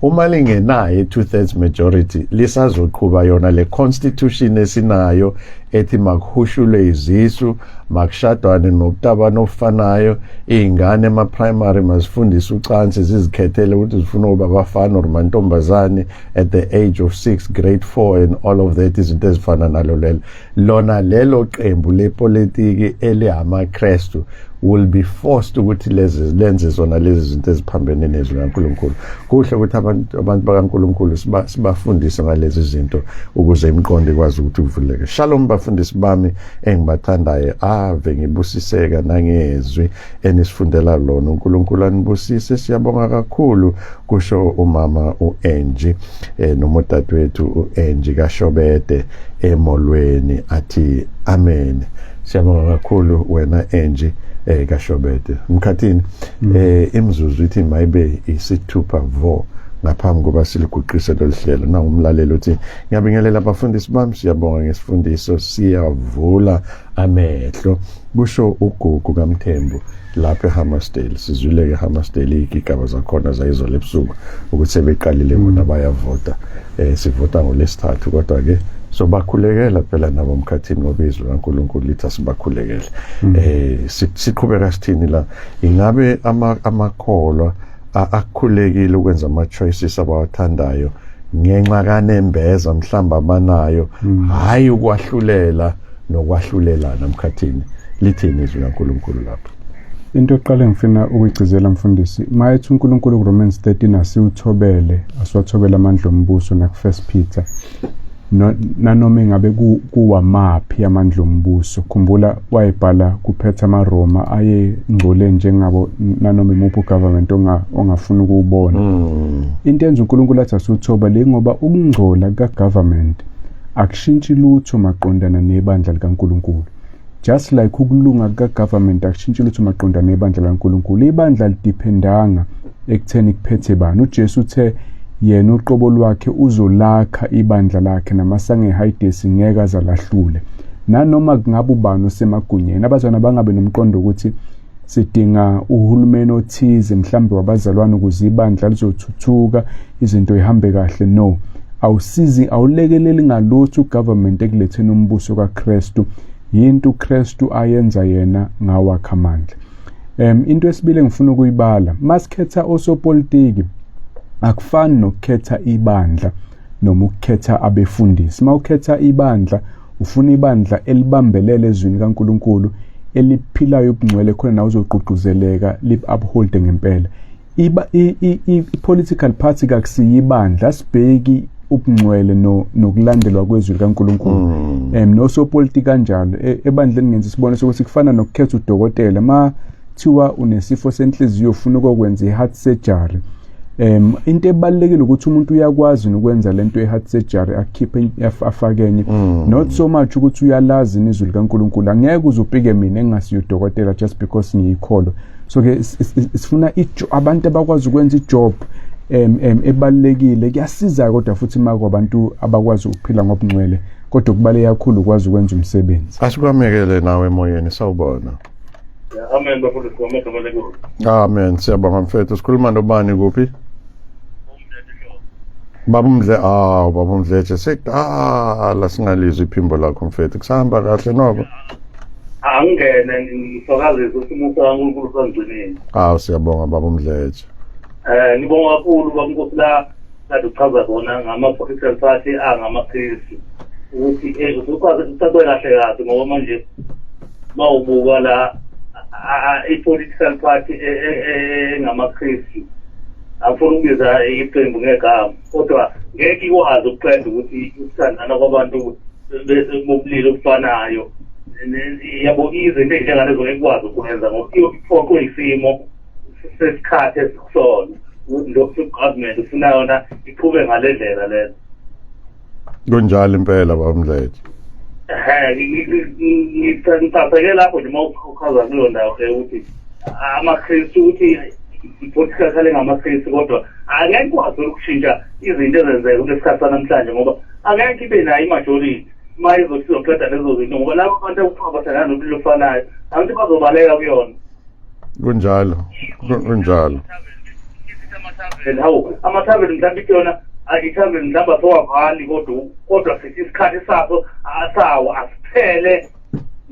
Uma lingenayo i-2/3 majority, lisazoqhuba yona le constitution esinayo ethi makuhushulwe izisu, makushadwane nobutabane obufanayo, iy'ngane ema-primary mazifundise ucansi, zizikhethele ukuthi zifuna ukuba abafana or mantombazane at the age of 6, grade 4, and all of that, izinto ezifana nalo lelo. Lona lelo qembu lepolitiki elihamaKristu will be forced ukuthi lezi lenze zona lezi zinto eziphambene nezwi likaNkulunkulu. Kuhle ukuthi abantu bakaNkulunkulu sibafundise ngalezi zinto ukuze imiqondo ikwazi ukuthi uvuleke. Shalom bafundisi bami engibathandayo, ave ngibusiseka nangezwi enisifundela lona. uNkulunkulu anibusise, siyabonga kakhulu, kusho umama uAngie noma udadewethu uAngie kaShobede emolweni, athi amen. Siyabonga kakhulu wena Angie kaShobede. Mkhathini, imizuzu ithi mayibe isithupha vo ngaphambi kokuba siliguqise lolu hlelo. Nangumlaleli uthi, "Ngiyabingelela abafundisi bami, siyabonga ngesifundiso, siyavula amehlo," kusho uGugu kaMthembu lapha eHammersdale. Sizwile-ke eHammersdale iy'gigaba zakhona zayizolo ebusuku ukuthi sebeqalile bona bayavota. Sivota ngolesithathu, kodwa-ke sobakhulekela phela nabo mkhathini, ngoba izwi likaNkulunkulu lithi asibakhulekele. Siqhubeka sithini la? Ingabe amakholwa akhulekile ukwenza ama-choices abawathandayo ngenxa kanembeza mhlawumbe abanayo, hhayi ukwahlulela nokwahlulelana? Mkhathini, lithini izwi likaNkulunkulu lapho? Into yokuqala engifuna ukuyigcizela, mfundisi, mayethi uNkulunkulu kuRomans 13 asiwuthobele, asiwathobele amandla ombuso, naku-First Peter, nanoma ingabe kuwamaphi amandla ombuso. Khumbula wayebhala kuphethe amaRoma ayengcole njengabo nanoma imuphi ugovernment ongafuni ukuwubona. Into enza uNkulunkulu athi asiwuthoba le, ngoba ukungcola kuka-government akushintshi lutho maqondana nebandla likaNkulunkulu, just like ukulunga kuka-government akushintshi lutho maqondana nebandla likaNkulunkulu. Ibandla lidependanga ekutheni kuphethe bani. UJesu uthe yena uqobo lwakhe uzolakha ibandla lakhe, namasango eHayidesi ngeke azalahlule, nanoma kungabe ubani osemagunyeni. Abazalwane bangabe nomqondo ukuthi sidinga uhulumeni othize mhlambe wabazalwane ukuze ibandla lizothuthuka, izinto ihambe kahle. No, awusizi, awulekeleli ngalutho ugovernment ekuletheni umbuso kaKristu. Yinto uKristu ayenza yena ngawakhe amandla. Into esibili engifuna ukuyibala, masikhetha osopolitiki akufani nokukhetha ibandla noma ukukhetha abefundisi. Mawukhetha ibandla Ufuna ibandla elibambelele ezwini kaNkuluNkulu, eliphilayo ubungcwele, khona nawe uzogqugquzeleka lip-upholde ngempela. Iba i-political party kakusiyo ibandla, sibheki ubungcwele nokulandelwa kwezwi likaNkuluNkulu. Nosopolitiki kanjalo. Ebandleni ngenza isibonelo sokuthi kufana nokukhetha udokotela. Ma thiwa unesifo senhliziyo, ufuna ukwenza i-heart surgery, into ebalulekile ukuthi umuntu uyakwazi ukwenza lento ye-heart surgery, akhiphe afake enye, not so much ukuthi uyalazi izwi likaNkuluNkulu. Angeke uze upike mina engingasiyo udokotela just because ngiyikholwa. So ke sifuna abantu abakwazi ukwenza ijob ebalulekile. Kuyasiza kodwa futhi uma kwabantu abakwazi ukuphila ngobungcwele, kodwa kubaluleke kakhulu ukwazi ukwenza umsebenzi. Asikwamekele nawe emoyeni, sawubona. Amen, bafundisi, ngomegama lenkulu. Amen, siyabonga mfethu. Sikhuluma nobani, kuphi? Baba Umdle, ah, baba Umdletshe, sekudala singalizwa iphimbo lakho mfethu. Kusahamba kahle noko? Angingene ngifakazise ukuthi umusa kaNkulunkulu usangigcinile. Ah, siyabonga baba Umdletshe. Ngibonga kakhulu baba Nkosi la kade uchaza khona ngama-political party angamaKristu, ukuthi usuchaze ucace kahle kahle, ngoba manje mawubuka la i-political party engamaKristu, angifuni ukubiza iqembu ngegama, kodwa ngeke ikwazi ukuqeda ukuthi ukuthandana kwabantu bobulili obufanayo, yabo, izinto ey'njengalezo ngeke ikwazi ukwenza, ngoba iphoqwe isimo sesikhathi esikusona, ukuthi lokhu government ufuna yona iqhube ngale ndlela lena. Kunjalo impela baba Mdletshe. Ehe, ngicaseke lapho nje uma uchaza kuleyo ndawo ke ukuthi amaKristu, ukuthi i-political party ngamaKristu, kodwa angeke ikwazi ukushintsha izinto ezenzeka kulesikhathi sanamhlanje, ngoba angeke ibe nayo i-majority uma izothi izoqeda lezo zinto, ngoba labo bantu ekuthiwa bathandana nobulili obufanayo, angithi bazobaleka kuyona. Kunjalo, kunjalo. Hawu, amathaveni mhlawumbe ithi yona ithaveni mhlawumbe asowavali, kodwa sithi isikhathi saso sawo asiphele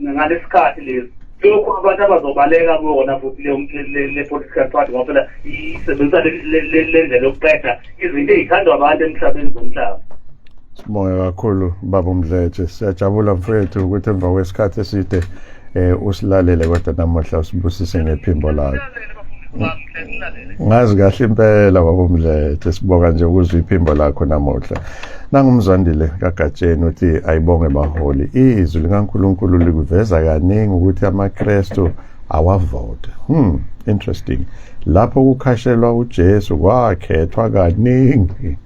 ngalesikhathi lesi. Lokhu abantu abazobaleka kuyona futhi le political party, ngoba phela isebenzisa le ndlela yokuqeda izinto ey'thandwa abantu emhlabeni zomhlaba. Sibonge kakhulu baba Mdletshe, siyajabula mfethu ukuthi emva kwesikhathi eside usilalele, kodwa namuhla usibusise ngephimbo lakho. Ngazi kahle impela baba Mdletshe, sibonga nje ukuzwa iphimbo lakho namuhla. Nangumzwandile kaGatsheni uthi ayibonge baholi, izwi likaNkulunkulu likuveza kaningi ukuthi amaKristu awavote. Interesting. Lapho kukhashelwa uJesu kwakhethwa kaningi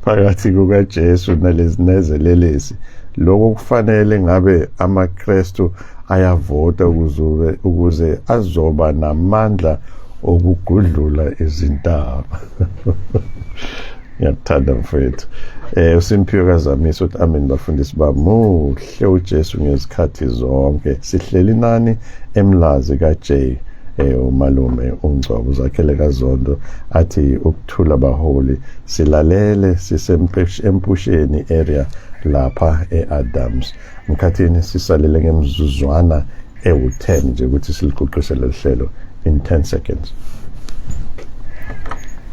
phakathi kukaJesu nalezi nezelelesi. Lokho kufanele ngabe amaKristu ayavota ukuze azoba namandla okugudlula izintaba. Ngiyakuthanda mfethu. USimphiwe kaZamisa uthi amen bafundisi bamuhle uJesu ngezikhathi zonke. Sihleli nani eMlazi kaJ, umalume uNgcobo uzakhele kaZondo athi ukuthula baholi, silalele sisempusheni area lapha eAdams. Mkhathini, sisalele ngemzuzwana ewu-10 nje ukuthi siliguqise lolu hlelo in 10 seconds.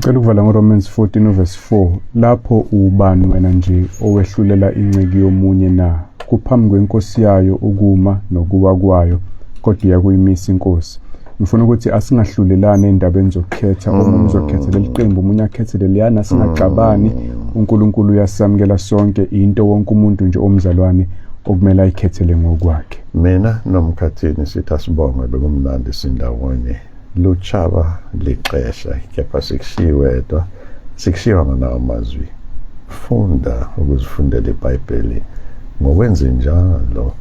Cela ukuvala ngoRomans 14 verse 4: lapho ubani wena nje owehlulela inceki yomunye na? Kuphambi kwenkosi yayo ukuma nokuwa kwayo, kodwa iyakuyimisa inkosi. Ngifuna ukuthi asingahlulelani endabeni zokukhetha. Omunye uzokhetha leli qembu, omunye akhethe leliyana, singaxabani. uNkulunkulu uyasamukela sonke, into wonke umuntu nje omzalwane okumele ayikhethele ngokwakhe. Mina nomkhathini sithi asibonge, bekumnandi sindawonye. Luchaba lixesha, kepha sikushiye wedwa, sikushiya nganawo amazwi: funda ukuzifundela iBhayibheli. Ngokwenze njalo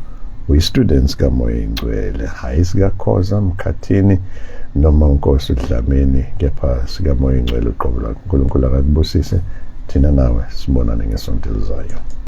uyi-students kaMoya Ingcwele, hhayi sikaKhoza, Mkhathini noma uNkosi uDlamini, kepha sikaMoya Ingcwele uqobo lwakhe. uNkulunkulu akakubusise. Thina nawe sibonane ngesonto elizayo.